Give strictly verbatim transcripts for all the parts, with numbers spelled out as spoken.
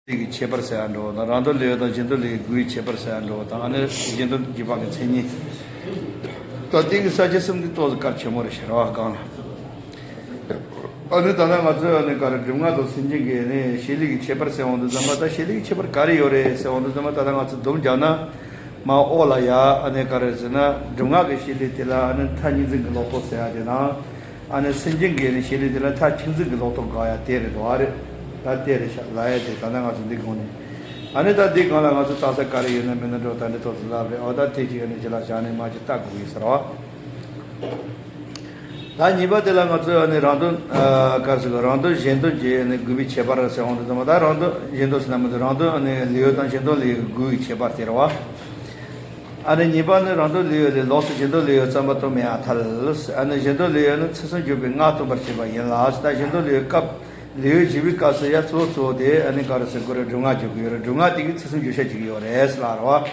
ལུས་ཀྱི་ཁྱད་པར་ཟེར་ཡ་འདྲ་བོ་དང་། རང་དོན་ལུས་དང་གཞན་དོན་ལུས་ཀྱི་དགུའི་ཁྱད་པར་ཟེར་ཡ་འདྲ་བོ་དང་། ཨ་ནི་གཞན་དོན་རྒྱུད་པ་གི་མཚན་ཉིད། ད་དེ་གི་ས་བཅད་གསུམ་འདི་ཏོག་ཙམ་གལ་ཆེན་མོ་རེད་ཤག་ར་བ་སྒང་ལ། ཨ་ནི་ད་ལྟ་ང་ཚོས་ཨ་ནི་ག་རེ་སྒྲུབ་ངག་དང་སེམས་ཅན་གྱི་ནི་བྱེད་ལས་ཀྱི་ཁྱད་པར་ཟེར་འོང་དུས་ཙམ་པ། ད་བྱེད་ལས་ཀྱི་ཁྱད་པར་ག་རེ་ཡོད་རེད་ཟེར་འོང་དུས་ཙམ་པ། ད་ལྟ་ང་ཚོས་སྡོམ་རྒྱག་ན། མ་འོག་ལ་ཡ་ཨ་ནི་ག་རེ་ཟེར་ན། སྒྲུབ་ངག་གི་བྱེད་ལས་དེ་ལ་ཨ་ནི་མཐའ་གཉིས་འཛིན་གྱི་ལོག་རྟོག་ཟེར་ཡ་དེ་དང་། ཨ་ནི་སེམས་ཅན་གྱི་ནི་བྱེད་ལས་དེ་ལ་མཐའ་གཅིག་འཛིན་གྱི་ལོག་རྟོག་དགག་ཡ་དེ་རེད་འདུག་ཨ་རེད། ད་དེ་རེད་ཤག་ལབ་ཡ་དེ་ད་ལྟ་ང་ཚོ་འདི་སྒང་ནས། ཨ་ནི་ད་འདི་སྒང་ལ་ང་ཚོ་ལྟ་ས་ག་རེ་ཡོད་ན་མེད་ན་འགྲོ། ད་འདི་ཐོག་ཏུ་ལབ་རེད། འོ་ད་དེ་ཅིག་ཨ་ནི་ཅི་ལ་བཞག་ནས་མ་ཅིག་ལྟ་དགོས་ཡིན་ཟེར་བ། ད་གཉིས་པ་དེ་ལ་ང་ཚོས་ཨ་ནི་རང་དོན། ཨ་ག་རེ་ཟེར་དགོས། རང་དོན་གཞན་དོན་གྱི་ཨ་ནི་དགུ་པའི་ཁྱད་པར་ཟེར་འོང་དུས་ཙམ་པ། ད་རང་དོན་གཞན་དོན་ཟེར་ན་མི་འདུག་རང་དོན་ཨ་ནི་ལུས་དང་གཞན་དོན་ལུས་དགུའི་ཁྱད་པར་དེ་རེད་བ། ཨ་ནི་གཉིས་པ་ནི། རང་དོན་ལུས་ལས་ལོགས་སུ་གཞན་དོན་ལུས་བརྩམ་པ་སྟོན་མེད་པར་ཐལ། ཨ་ནི་གཞན་དོན་ལུས་ནི་ཚུལ་གསུམ་འཇུག་པའི་སྔགས་སྟོན་པར་བྱེད་པ་ཡིན་ལ། ད་གཞན་དོན་ལུས་སྐབས་ལུས་བཞི་པའི་སྐབས་སུ་ཡ་གཙོ་བོ་གཙོ་བོ་དེ་ཨ་ནི་ག་རེ་ཟེར་དགོས་རེད། སྒྲུབ་ངག་འཇུག་གི་ཡོད་རེད། སྒྲུབ་ངག་དེ་གིས་ཚུལ་གསུམ་འཇུག་བྱ་བྱེད་ཀྱི་ཡོད་རེད་ཟེར་ལབ་རེད་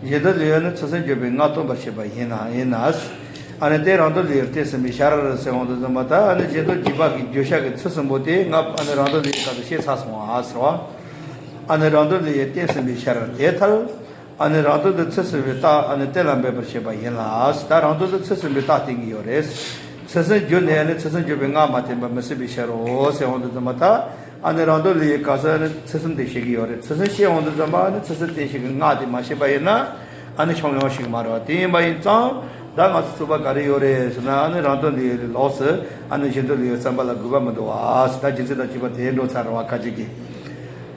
བ། གཞན་དོན་ལུས་ནི་ཚུལ་གསུམ་འཇུག་པའི་སྔགས་སྟོན་པར་བྱེད་པ་ཡིན་ན་ཡིན་ན། ཨ་ནི་དེ་རང་དོན་ལུས་རྟེན་ཟིན་པའི་ཕྱིར་ཟེར་འོང་དུས་ཙམ་པ། ད་ཨ་ནི་གཞན་དོན་རྒྱུད་པ་གི་བརྗོད་བྱ་གི་ཚུལ་གསུམ་པོ་དེ་སྔ་ཨ་ནི་རང་དོན་ལུས་སྐབས་སུ་བཤད་ཚར་སོང་བ་ཟེར་བ། ཨ་ནི་རང་དོན་ལུས་རྟེན་ཟིན་པའི་ཕྱིར་དེ་ཐལ། ཨ་ནི་རང་དོན་དུ་ཚུལ་གསུམ་པའི་རྟགས་ཨ་ནི་གཏན་ལ་འབེབས་པར་བྱེད་པ་ཡིན་ལ། ད་རང་དོན་དུ་ཚུལ་གསུམ་པའི་རྟགས་བསྟན་གྱི་ཡོད་རེད། ཚུལ་གསུམ་བརྗོད་ནས་ཨ་ནི་ཚུལ་གསུམ་བརྗོད་པའི་སྔགས་མ་བསྟན་པ་མི་སྲིད་པའི་ཕྱིར་རོ་ཟེར་འོང་དུས་ཙམ་པ། ད་ཨ་ནི་རང་དོན་ལུས་ཡི་སྐབས་སུ་ཨ་ནི་ཚུལ་གསུམ་དེ་བཤད་ཀྱི་ཡོད་རེད། ཚུལ་གསུམ་བཤད་འོང་དུས་ཙམ་པ། ཨ་ནི་ཚུལ་གསུམ་བསྟན་བྱེད་ཀྱི་སྔགས་དེ་མ་བཤད་པ་ཡིན་ན་ཨ་ནི་ཆོམ་ཡོང་ཞིག་མ་རེད་བ། དེ་ཡིན་པ་ཡིན་ཙང་ད་ང་ཚོ་ཚུགས་པ་ག་རེ་ཡོད་རེད་ཟེར་ན། ཨ་ནི་རང་དོན་ལུས་ལས་ལོགས་སུ་ཨ་ནི་གཞན་དོན་ལུས་བརྩམ་པ་ལ་དགོས་པ་མི་འདུག་བ་ཟེར། ད་རྒྱུ་མཚན་དང་བཅས་པ་དེ་འགྲོ་ཚར་བ་ཁ་ཅིག་གིས།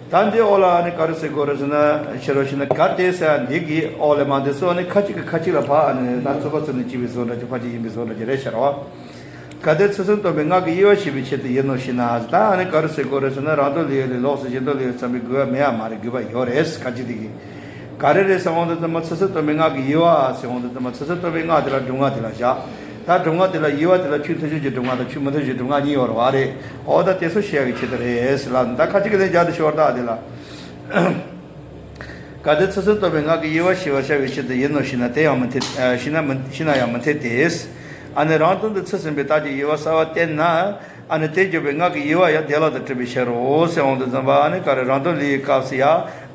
ད་འདི་འོག་ལ་ཨ་ནི་ག་རེ་ཟེར་དགོས་རེད་ཟེར་ན། ཕྱི་རོལ་ཕྱི་ན་གལ་ཏེ་ཟེར་འདི་གི་འོག་ལ་མ་འདི་སོ་ཨ་ནི་ཁ་ཅིག་གི་ཁ་ཅིག་ལ་ཕ་ཨ་ནི་ད་ཚུགས་པ་ཚུགས་ནས་བྱས་པའི་བཟོ་འདྲ་ཅིག་ཕ་ཅིག་ཡིན་པའི་བཟོ་འདྲ་ཅིག་རེད་ཤག་ར་བ། གལ་ཏེ་ཚུལ་གསུམ་སྟོན་པའི་སྔགས་ཀྱི་དབྱེ་བ་ཤེས་པའི་ཆེད་དུ་ཡིན་ནོ་ཞེ་ན། ད་ཨ་ནི་ག་རེ་ཟེར་དགོས་རེད་ཟེར་ན། རང་དོན་ལུས་ལས་ལོགས་སུ་གཞན་དོན་ལུས་བརྩམ་པའི་དགོས་པ་མེད་ཡ་མ་རེད། དགོས་པ་ཡོད་རེད། ཁ་ཅིག་དེ་གི་ག་རེ་རེད་ཟེར་འོང་དུས་ཙམ་པ། ཚུལ་གསུམ་སྟོན་པའི་སྔགས་ཀྱི་དབྱེ་བ་ཟེར་འོང་དུས་ཙམ་པ། ཚུལ་གསུམ་སྟོན་པའི་སྔགས་དེ་ལ་སྒྲུབ་ངག་དེ་ལ་བཞག་ད་སྒྲུབ་ངག་དེ་ལ་དབྱེ་བ་དེ་ལ་ཆོས་མཐུན་ཕྱོགས་ཀྱི་སྒྲུབ་ངག་དང་ཆོས་མི་མཐུན་ཕྱོགས་ཀྱི་སྒྲུབ་ངག་གཉིས་ཡོད་རེད་བ་རེད། འོ་ད་དེ་ཚོ་ཤེས་ཡག་གི་ཆེད་དུ་རེད་ཟེར་ལ། ད་ཁ་ཅིག་གི་ལན་རྒྱག་དུ་ཤོར་ད་དེ་ལ། གལ་ཏེ་ཚུལ་གསུམ་སྟོན་པའི་སྔགས་ཀྱི་དབྱེ་བ་ཤེས་པར་བྱ་བའི་ཆེད་དུ་ཡིན་ནོ་ཞེ་ན། དེ་ཡང་མི་འཐད། ཨ་ཞེ་ན་མི་ཞེ་ན་ཡང་མི་འཐད་དེ། ཨ་ནི་རང་དོན་དུ་ཚུལ་གསུམ་པའི་རྟགས་ཀྱི་དབྱེ་བ་གསར་བ་བསྟན་ན། ཨ་ནི་དེ་བརྗོད་པའི་སྔགས་ཀྱི་དབྱེ་བ་ཡང་དེ་ལ་དང་བྲལ་བའི་ཕྱིར་རོ་ཟེར་འོང་དུས་ཙམ་པ། ཨ་ནི་ག་རེ། རང་དོན་ལུས་ཡི་སྐབས་སུ་ཡང་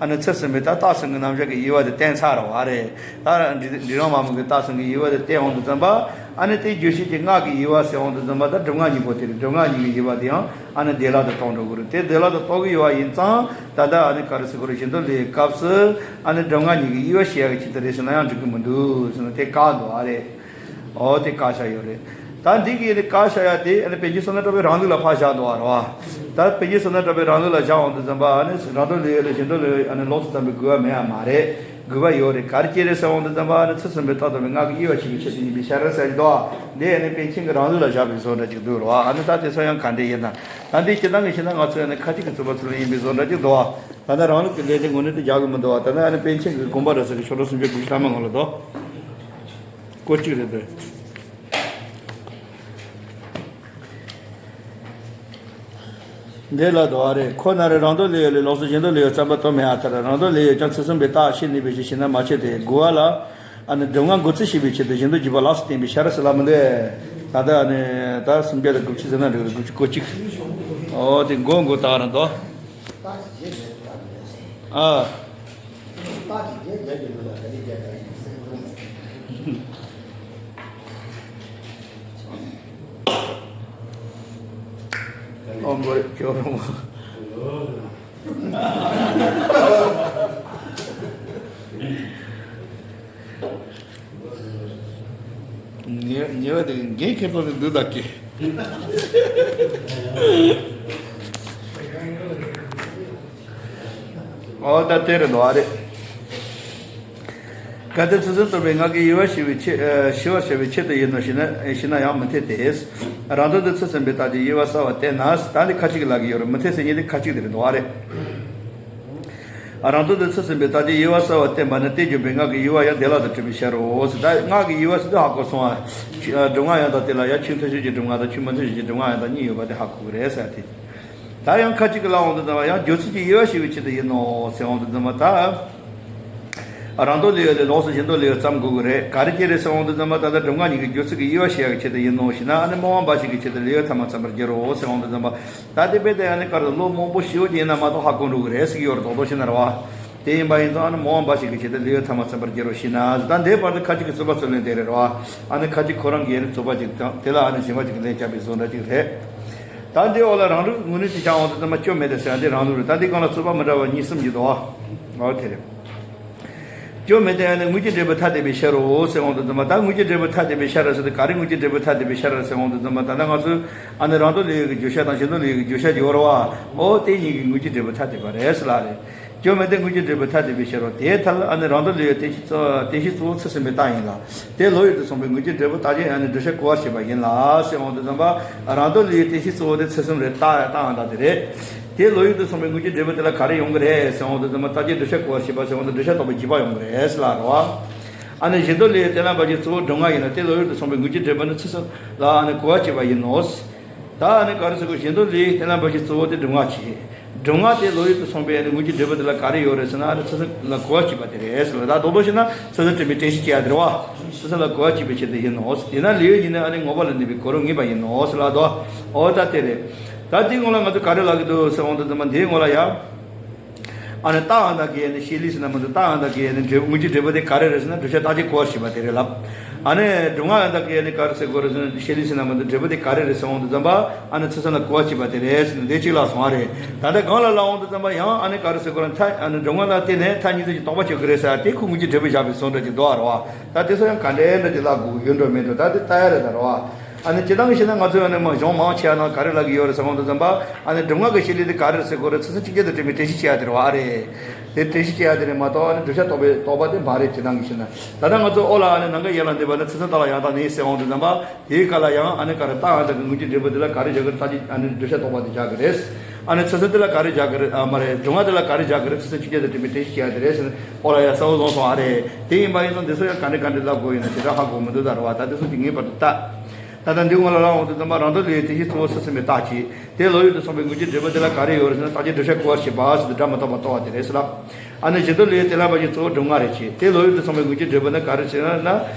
ཨ་ནི་ཚུལ་གསུམ་པའི་རྟགས་རྟགས་གསུམ་གྱི་རྣམ་གཞག་གི་དབྱེ་བ་དེ་བསྟན་ཚར་བ་རེད། ད་འབྲི་འབྲི་རང་མ་མོ་གི་རྟགས་གསུམ་གྱི་དབྱེ་བ་དེ་བསྟན་འོང་དུས་ཙམ་པ། ཨ་ནི་དེ་རྗོད་བྱེད་ཀྱི་སྔགས་ཀྱི་དབྱེ་བ་ཟེར་འོང་དུས་ཙམ་པ། ད་སྒྲུབ་ངག་གཉིས་པོ་དེ་རེད། སྒྲུབ་ངག་གཉིས་ཀྱི་དབྱེ་བ་དེ་ཡང་ཨ་ནི་དེ་ལ་དང་གྲོགས་འགྲོ་གི་རེད། དེ་དེ་ལ་དང་གྲོགས་ཀྱི་དབྱེ་བ་ཡིན་ཙང་། ད་ལྟ་ཨ་ནི་ག་རེ་ཟེར་དགོས་རེད། གཞན་དོན་ལུས་ཡི་སྐབས་སུ་ཨ་ནི་སྒྲུབ་ངག་གཉིས་ཀྱི་དབྱེ་བ་ཤེས་ཡག་གི་ཆེད་དུ་རེད་ཟེར་ན་ཡང་འགྲིག་གི་མི་འདུག་ཟེར་ན་དེ་བཀག་འདུག་ཨ་རེད། འོ་དེ་བཀག་བཞག་ཡོད་རེད། ད་འདི་གི་ནི་བཀག་བཞག་ཡ་དེ་ཨ་ནི་པཎ་ཆེན་བསོད་ནམས་གྲགས་པའི་རང་ལུགས་ལ་ཕར་བཞག་འདུག་བ་རེད་བ། ད་པཎ་ཆེན་བསོད་ནམས་གྲགས་པའི་རང་ལུགས་ལ་བཞག་འོང་དུས་ཙམ་པ། ཨ་ནི་རང་དོན་ལུས་ཡོད་ལ་གཞན་དོན་ལུས་ཡོད་ཨ་ནི་ལོགས་སུ་བརྩམས་པའི་དགོས་པ་མེད་ཡ་མ་རེད། དགོས་པ་ཡོད་རེད། ག་རེ་བྱས་རེད་ཟེར་འོང་དུས་ཙམ་པ། ཨ་ནི་ཚུལ་གསུམ་པའི་རྟགས་སྟོན་པའི་སྔགས་ཀྱི་དབྱེ་བ་ཤེས་པའི་ཆེད་དུ་ཡིན་པའི་ཕྱིར་ཟེར་གྱི་འདུག་བ། འདི་ཨ་ནི་པཎ་ཆེན་གྱི་རང་ལུགས་ལ་བཞག་པའི་བཟོ་འདྲ་ཅིག་འདུག་རེད་བ། ཨ་ནི་ད་དེ་ཚོ་ཡང་ག་འདྲ་ཡིན་ན། ད་འདི་སྤྱིར་བཏང་གི་བཤད་ན་ང་ཚོས་ཨ་ནི་ཁ་ཅིག་གི་ཚུགས་པ་ཚུགས་ལ་ཡིན་པའི་བཟོ་འདྲ་ཅིག་འདུག་བ། ད་ལྟ་རང་ལུགས་ཀྱི་ལས་དེ་ངོ་ནས་དེ་རྒྱག་གི་མི་འདུག་བ། ད་ལྟ་ཨ་ནི་པཎ་ཆེན་གྱི་དགོངས་པ་རེད་ཟེར་གྱི་ཤོ་ལོ་སུམ་ཅུ་དགུ་བཅུ་ཐམ་པ་ངོ་ལ་འདུག་སྐོར་གཅིག་རེད་པས། འདི་ལ་དོ་བ་རེད། ཁོ་ན་རེ་རང་དོན་ལས་ཡོད་ལས་ལོགས་སུ་གཞན་དོན་ལས་ཡོད་བརྩམ་པ་སྟོན་མེད་ཨ་ཐར། རང་དོན་ལས་ཡོད་ཀྱང་ཚུལ་གསུམ་པའི་རྟགས་ཤེས་ནུས་པའི་ཕྱིར་ཞེ་ན་མ་ཕྱེད་དེ། དགུ་བ་ལ་ཨ་ནི་སྒྲུབ་ངག་འགོད་ཚུལ་ཤེས་པའི་ཆེད་དུ་གཞན་དོན་རྒྱུད་པ་ལོགས་སུ་བསྟན་པའི་ཕྱིར་ཟེར་ལ་མི་འདུག་ད་ལྟ་ཨ་ནི་ད་སུམ་བརྒྱ་དང་དགུ་བཅུ་ཟེར་ན་འགྲིག་རེད། དགུ་བཅུ་གོ་གཅིག་འོ་དེ་མགོ་མགོ་ད་རང་དོ། ཨ། ཨོ་མགོ་རེད་ཁྱོད་རང་། ཉེ་ཉེ་བ་དེ་འགན་ཁེ་པོ་དེ་འདུག་ད་ཀི། ཨོ་ད་དེ་རེད་འདུག་ཨ་རེད། གལ་ཏེ་ཚུལ་གསུམ་སྟོན་པའི་སྔགས་ཀྱི་དབྱེ་བ་ཤེས་པའི་ཆེད་ཨ་ཤེས་པར་བྱ་བའི་ཆེད་དུ་ཡིན་ནོ་ཞེ་ན་ཞེ་ན་ཡང་མི་འཐད་དེ། རང་དོན་དུ་ཚུལ་གསུམ་པའི་རྟགས་ཀྱི་དབྱེ་བ་གསར་བ་བསྟན་ན། ད་འདི་ཁ་ཅིག་གི་ལབ་ཀྱི་ཡོད་རེད། མི་འཐད་ཟེར་མཁན་དེ་ཁ་ཅིག་དེ་རེད་འདུག་ཨ་རེད། རང་དོན་དུ་ཚུལ་གསུམ་པའི་རྟགས་ཀྱི་དབྱེ་བ་གསར་བ་བསྟན་པ་ནི་དེ་བརྗོད་པའི་སྔགས་ཀྱི་དབྱེ་བ་ཡང་དེ་ལ་དང་བྲལ་བའི་ཕྱིར་རོ་ཟེར། ད་སྔགས་ཀྱི་དབྱེ་བ་ཟེར་དུས་ཧ་གོ་སོང་ཨ། ཆོས་ཨ་སྒྲུབ་ངག་ཡང་དག་དེ་ལ་ཡང་ཆོས་མཐུན་ཕྱོགས་ཀྱི་སྒྲུབ་ངག་དང་ཆོས་མི་མཐུན་ཕྱོགས་ཀྱི་སྒྲུབ་ངག་ཡང་དག་གཉིས་ཡོད་པ་དེ་ཧ་གོ་གི་རེད་ཟེར་ཏེ། ད་ཡང་ཁ་ཅིག་གི་ལབ་འོང་དུས་ཙམ་པ་ཡང་བརྗོད་ཚུལ་གྱི་དབྱེ་བ་ཤེས་པའི་ཆེད་དུ་ཡིན་ནོ་ཟེར་འོང་དུས་ཙམ་པ། ད་ རང་ལྡོག་ལེའུ་ལས་ལོགས་སུ་གཞན་ལྡོག་ལེའུ་བརྩམ་དགོས་ཀྱི་རེད། ག་རེ་བྱས་རེད་ཟེར་འོང་དུས་ཙམ་པ། ད་ལྟ་སྒྲུབ་ངག་གཉིས་ཀྱི་སྦྱོར་ཚུལ་གྱི་དབྱེ་བ་ཕྱེ་ཡག་གི་ཆེད་དུ་ཡིན་ནོ་ཞེ་ན། ཨ་ནི་སྨོན་པ་འབའ་ཞིག་གི་ཆེད་དུ་ལེའུ་ཐ་མ་ཚང་བར་བསྒྱུར་རོ་ཟེར་འོང་དུས་ཙམ་པ། ད་དེ་དཔེ་དེ་ཨ་ནི་ག་རེ་བློ་རྨོངས་པོ་ཞེ་པོ་ཅིག་ཡིན་ན་མ་གཏོགས་ཧ་གོ་འགྲོ་གི་རེད་ཟེར་གྱི་ཡོད་རེད། རྡོག་རྡོག་བྱས་ན་རེད་བ། དེ་ཡིན་པ་ཡིན་ཙང་། ཨ་ནི་སྨོན་པ་འབའ་ཞིག་གི་ཆེད་དུ་ལེའུ་ཐ་མ་ཚང་བར་བསྒྱུར་རོ་ཞེ་ན། ད་འདིའི་བར་དུ་ཁ་ཅིག་གིས་རྩོད་པ་རྩོད་ལེན་དེ་རེད་རེད་བ། ཨ་ནི་ཁ་ཅིག་ཁོ་རང་གིས་ཨ་ནི་རྩོད་པ་ཅིག་དང་། དེ་ལ་ཨ་ནི་གཞན་པ་ཅིག་གིས་ལན་རྒྱག་པའི་བཟོ་འདྲ་ཅིག་རེད། ད་འདི་འོག་ལ་རང་ལུགས་ངོས་ལེན་དུ་བྱ་འོང་དུས་ཙམ་པ། སྐྱོན་མེད་དེ་ཟེར་ཡ་འདི་རང་ལུགས་རེད། ད་འདི་སྒང་ལ་རྩོད་པ་མི་འདྲ་བ་གཉིས་གསུམ་ཡོད་དོ། འོ་དེ་རེད། སྐྱོན་མེད་དེ་ཨ་ནི་དངོས་རྒྱུ་འབྲས་བུ་ཐ་དད་པའི་ཕྱིར་རོ་ཟེར་འོང་དུས་ཙམ་པ། ད་དངོས་རྒྱུ་འབྲས་བུ་ཐ་དད་པའི་ཕྱིར་རོ་ཟེར་དུས། ག་རེ་དངོས་རྒྱུ་འབྲས་བུ་ཐ་དད་པའི་ཕྱིར་རོ་ཟེར་འོང་དུས་ཙམ་པ། ད་ལྟ་ང་ཚོས་ཨ་ནི་རང་ལྡོག་ལེའུ་གི་བརྗོད་བྱ་དང་གཞན་ལྡོག་ལེའུ་གི་བརྗོད་བྱ་ཅིག་ཡོད་རེད་བ། འོ་དེ་གཉིས་ཀྱི་དངོས་རྒྱུ་འབྲས་བུ་ཐ་དད་པ་རེད་ཟེར་ལབ་རེད། སྐྱོན་མེད་དེ་དངོས་རྒྱུ་འབྲས་བུ་ཐ་དད་པའི་ཕྱིར་རོ། དེའི་མཐར་ཨ་ནི་རང་ལྡོག་ལེའུ་རྟེན་གཞི་གཙོ་རྟེན་གཞི་གཙོ་བོ་ཚུལ་གསུམ་པའི་རྟགས་ཡིན་ལ། དེ་ལོག་ཡུལ་དུ་སོང་བའི་དངོས་རྒྱུ་འབྲས་བུ་རྟགས་ཅན་ཨ་ནི་བསྒྲུབ་བྱ་གོ་བར་བྱེད་པ་ཡིན་ལ་ཟེར་འོང་དུས་ཙམ་པ། རང་ལྡོག་ལེའུའི་རྟེན་གཞི་གཙོ་བོ་དེ་ཚུལ་གསུམ་རེད། རྟགས་རྟགས་ཡང་དག་དེ་རེད། དེ་ལོག་ཡུལ་དུ་སོང་བའི་དངོས་རྒྱུ་འབྲས་བུ་དེ་ལ་ག་རེ་ཡོང་གི་རེད་ཟེར་འོང་དུས་ཙམ་པ། རྟགས་ཅན་བསྒྲུབ་བྱ་གོ་བར་བྱེད་པ་ཟེར་འོང་དུས། བསྒྲུབ་བྱ་རྟོགས་པའི་རྗེས་དཔག་ཡོང་གི་རེད་ཟེར་ལབ་རེད་བ། ཨ་ནི་གཞན་ལྡོག་ལེའུའི་གཏན་ལ་འབེབས་ཀྱི་གཙོ་བོ་སྒྲུབ་ངག་ཡིན་ན། དེ་ལོག་ཡུལ་དུ་སོང་བའི་དངོས་རྒྱུ་འབྲས་བུ་ནི་ཚུལ་གསུམ་ལ་ཨ་ནི་གོ་བར་བྱེད་པ་ཡིན་ནོ། ད་ཨ་ནི་ག་རེ་ཟེར་དགོས། གཞན་ལྡོག་ལེའུའི་གཏན་ལ་འབེབས་ཀྱི་གཙོ་བོ་དེ་སྒྲུབ་ངག་བྱེད། སྒྲུབ་ངག་དེ་ལོག་ཡུལ་དུ་སོང་བའི་ཨ་ནི་དངོས་རྒྱུ་འབྲས་བུ་དེ་ལ་ག་རེ་ཡོད་རེད་ཟེར་ན། ཨ་ནི་ཚུལ་གསུམ་ལ་གོ་བར་བྱེད་པ་དེ་རེད་ཟེར་ལ། ད་རྡོག་རྡོག་བྱས་ན་ཚུལ་གསུམ་དྲན་པའི་དྲན་ཤེས་བྱེད་ཡ་དེ་རེད་བ། ཚུལ་གསུམ་ལ་གོ་བར་བྱེད་པའི་ཆེད་དུ་ཡིན་ནོ། དེས་ན་ལེའུ་གཉིས་ནི་ཨ་ནི་ངོ་བོ་ལ་གནས་པའི་གོ་རིམ་ངེས་པ་ཡིན་ནོ་ཟེར་ལབ་དོ། འོ་ད་དེ་རེད། ད་དེའི་སྔོན་ལ་ང་ཚོས་ག་རེ་ལབ་ཀྱི་འདུག་ཟེར་འོང་དུས་ཙམ་པ། འདིའི་སྔོན་ལ་ཡང་། ཨ་ནི་རྟགས་ཡང་དག་གི་ཨ་ནི་བྱེད་ལས་ཟེར་ན་མི་འདུག་རྟགས་ཡང་དག་གི་ཨ་ནི་འབྲས་དངོས་རྒྱུ་འབྲས་བུ་དེ་ག་རེ་རེད་ཟེར་ན། བསྒྲུབ་བྱ་རྟགས་ཅན་གོ་བར་བྱེད་པ་དེ་རེད་ལབ། ཨ་ནི་སྒྲུབ་ངག་ཡང་དག་གི་ཨ་ནི་ག་རེ་ཟེར་དགོས་རེད་ཟེར་ན། བྱེད་ལས་ཟེར་ན་མི་འདུག་འབྲས་བུ་དེ་ག་རེ་རེད་ཟེར་འོང་དུས་ཙམ་པ། ཨ་ནི་ཚུལ་གསུམ་ལ་གོ་བར་བྱེད་པ་དེ་རེད་ཟེར་ནས་འདི་གཅིག་ལ་སོང་བ་རེད། ད་ལྟ་སྒང་ལ་ལབ་འོང་དུས་ཙམ་པ། ཡང་ཨ་ནི་ག་རེ་ཟེར་དགོས་རེད། མཐའ་ཨ་ནི་སྒྲུབ་ངག་ལ་བརྟེན་ནས་མཐའ་གཉིས་འཛིན་གྱི་རྟོག་པ་ཆོད་ཀྱི་རེད་ཟེར་ཡ་དེ། ཁོ་དངོས་རྒྱུ་འབྲས་བུ་བཞག་པའི་བཟོ་འདྲ་ཅིག་འདུག་ཨ་རེད་བ། ད་དེ་ཚོ་ཡང་ག་འདྲའི་འདྲ་ཅིག་ལབ་དགོས་ཡོད་འགྲོ་མེད་འགྲོ། ད་དེ་ལྟ་ཡ་རེད་ད་རེད་བ། ཨ་ནི་སྤྱིར་བཏང་གི་བཤད་ན། ང་ཚོས་ཨ་ནི་མ་གཞུང་མང་ཆེ་བ་ནང་ག་རེ་ལབ་ཀྱི་ཡོད་རེད་ཟེར་འོང་དུས་ཙམ་པ། ཨ་ནི་སྒྲུབ་ངག་གི་བྱེད་ལས་དེ་ག་རེ་རེད་ཟེར་དགོས་རེད། ཚུལ་གསུམ་གཅིག་ཅར་དུ་དྲན་པའི་དྲན་ཤེས་བྱེད་ཡ་དེ་རེད་བ། ཨ་རེད། དེ་དྲན་ཤེས་བྱེད་ཡ་དེ་རེད་མ་གཏོགས། ཨ་ནི་བསྒྲུབ་བྱ་རྟོགས་པའི་རྟོགས་པ་དེ་མ་རེད། སྤྱིར་བཏང་གི་བཤད་ན། ད་ལྟ་ང་ཚོ་འོག་ལ་ཨ་ནི་ནམ་མཁའི་དབྱིངས་ལ་གནས་པ་ནི་ཚུལ་གསུམ་རྟགས་ལ་ཡང་དག་ནི་ཟེར་འོང་དུས་ཙམ་པ། དེའི་སྐབས་ལ་ཡང་ཨ་ནི་ག་རེ། རྟགས་ཡང་དག་གི་དངོས་རྒྱུ་འབྲས་བུ་དེ་ལ་ག་རེ་བཞག་གི་རེད། རྟགས་ཅན་ཨ་ནི་བསྒྲུབ་བྱ་རྟོགས་པ་དེ་བཞག་གི་རེད། ཨ་ནི་ཚུལ་གསུམ་དེ་ལ་ག་རེ་བཞག་གི་རེད། ཨ་མ་རེད། སྒྲུབ་ངག་དེ་ལ་ག་རེ་བཞག་གི་རེད། ཚུལ་གསུམ་གཅིག་ཅར་དུ་དྲན་པའི་དྲན་ཤེས་བྱེད་ཡ་དེ་རེད་ཟེར་ནས་འོག་ལ་ཡ་གསལ་པོ་བཟོས་སོང་བ་རེད། དེ་ཡིན་པ་ཡིན་ཙང་འདི་ཚོ་ཡང་ག་འདྲ་ག་འདྲ་ལབ་དགོས་ཡིན་ན་ཞེ་དྲག་ཧ་གོ་མི་འདུག་ད་རེད་བ། ད་འདི་ཚོ་གི་ངེས་པར་དུ་ལྟ། ད་ལྟ་འདི་སྔོན་ལ་ལབ་འོང་དུས་ཙམ་པ། རང་ལྡོག་ལེའུའི་རྟེན་གཞི་གཙོ་བོ་ཚུལ་གསུམ་པའི་རྟགས་ཀྱིས། དེ་ལོག་ཡུལ་དུ་སོང་བའི་དངོས་རྒྱུ་འབྲས་བུ་དེ་ལ་ག་རེ་ཡོད་རེད་ཟེར་ན། རྟགས་ཅན་བསྒྲུབ་བྱ་གོ་བར་བྱེད་པ་ཟེར་དུས་སྒྲ་མི་རྟག་པ་རྟོགས་པ་དེ་རེད་ཟེར་ལབ། ཨ་ནི་གཞན་ལྡོག་ལེའུའི་གཏན་ལ་འབེབས་ཀྱི་གཙོ་བོ་སྒྲུབ་ངག་རེད་ཅེས། དེ་ལོག་ཡུལ་དུ་སོང་བའི་དངོས་རྒྱུ་འབྲས་བུ་ནི་ག་རེ་ཟེར་ན།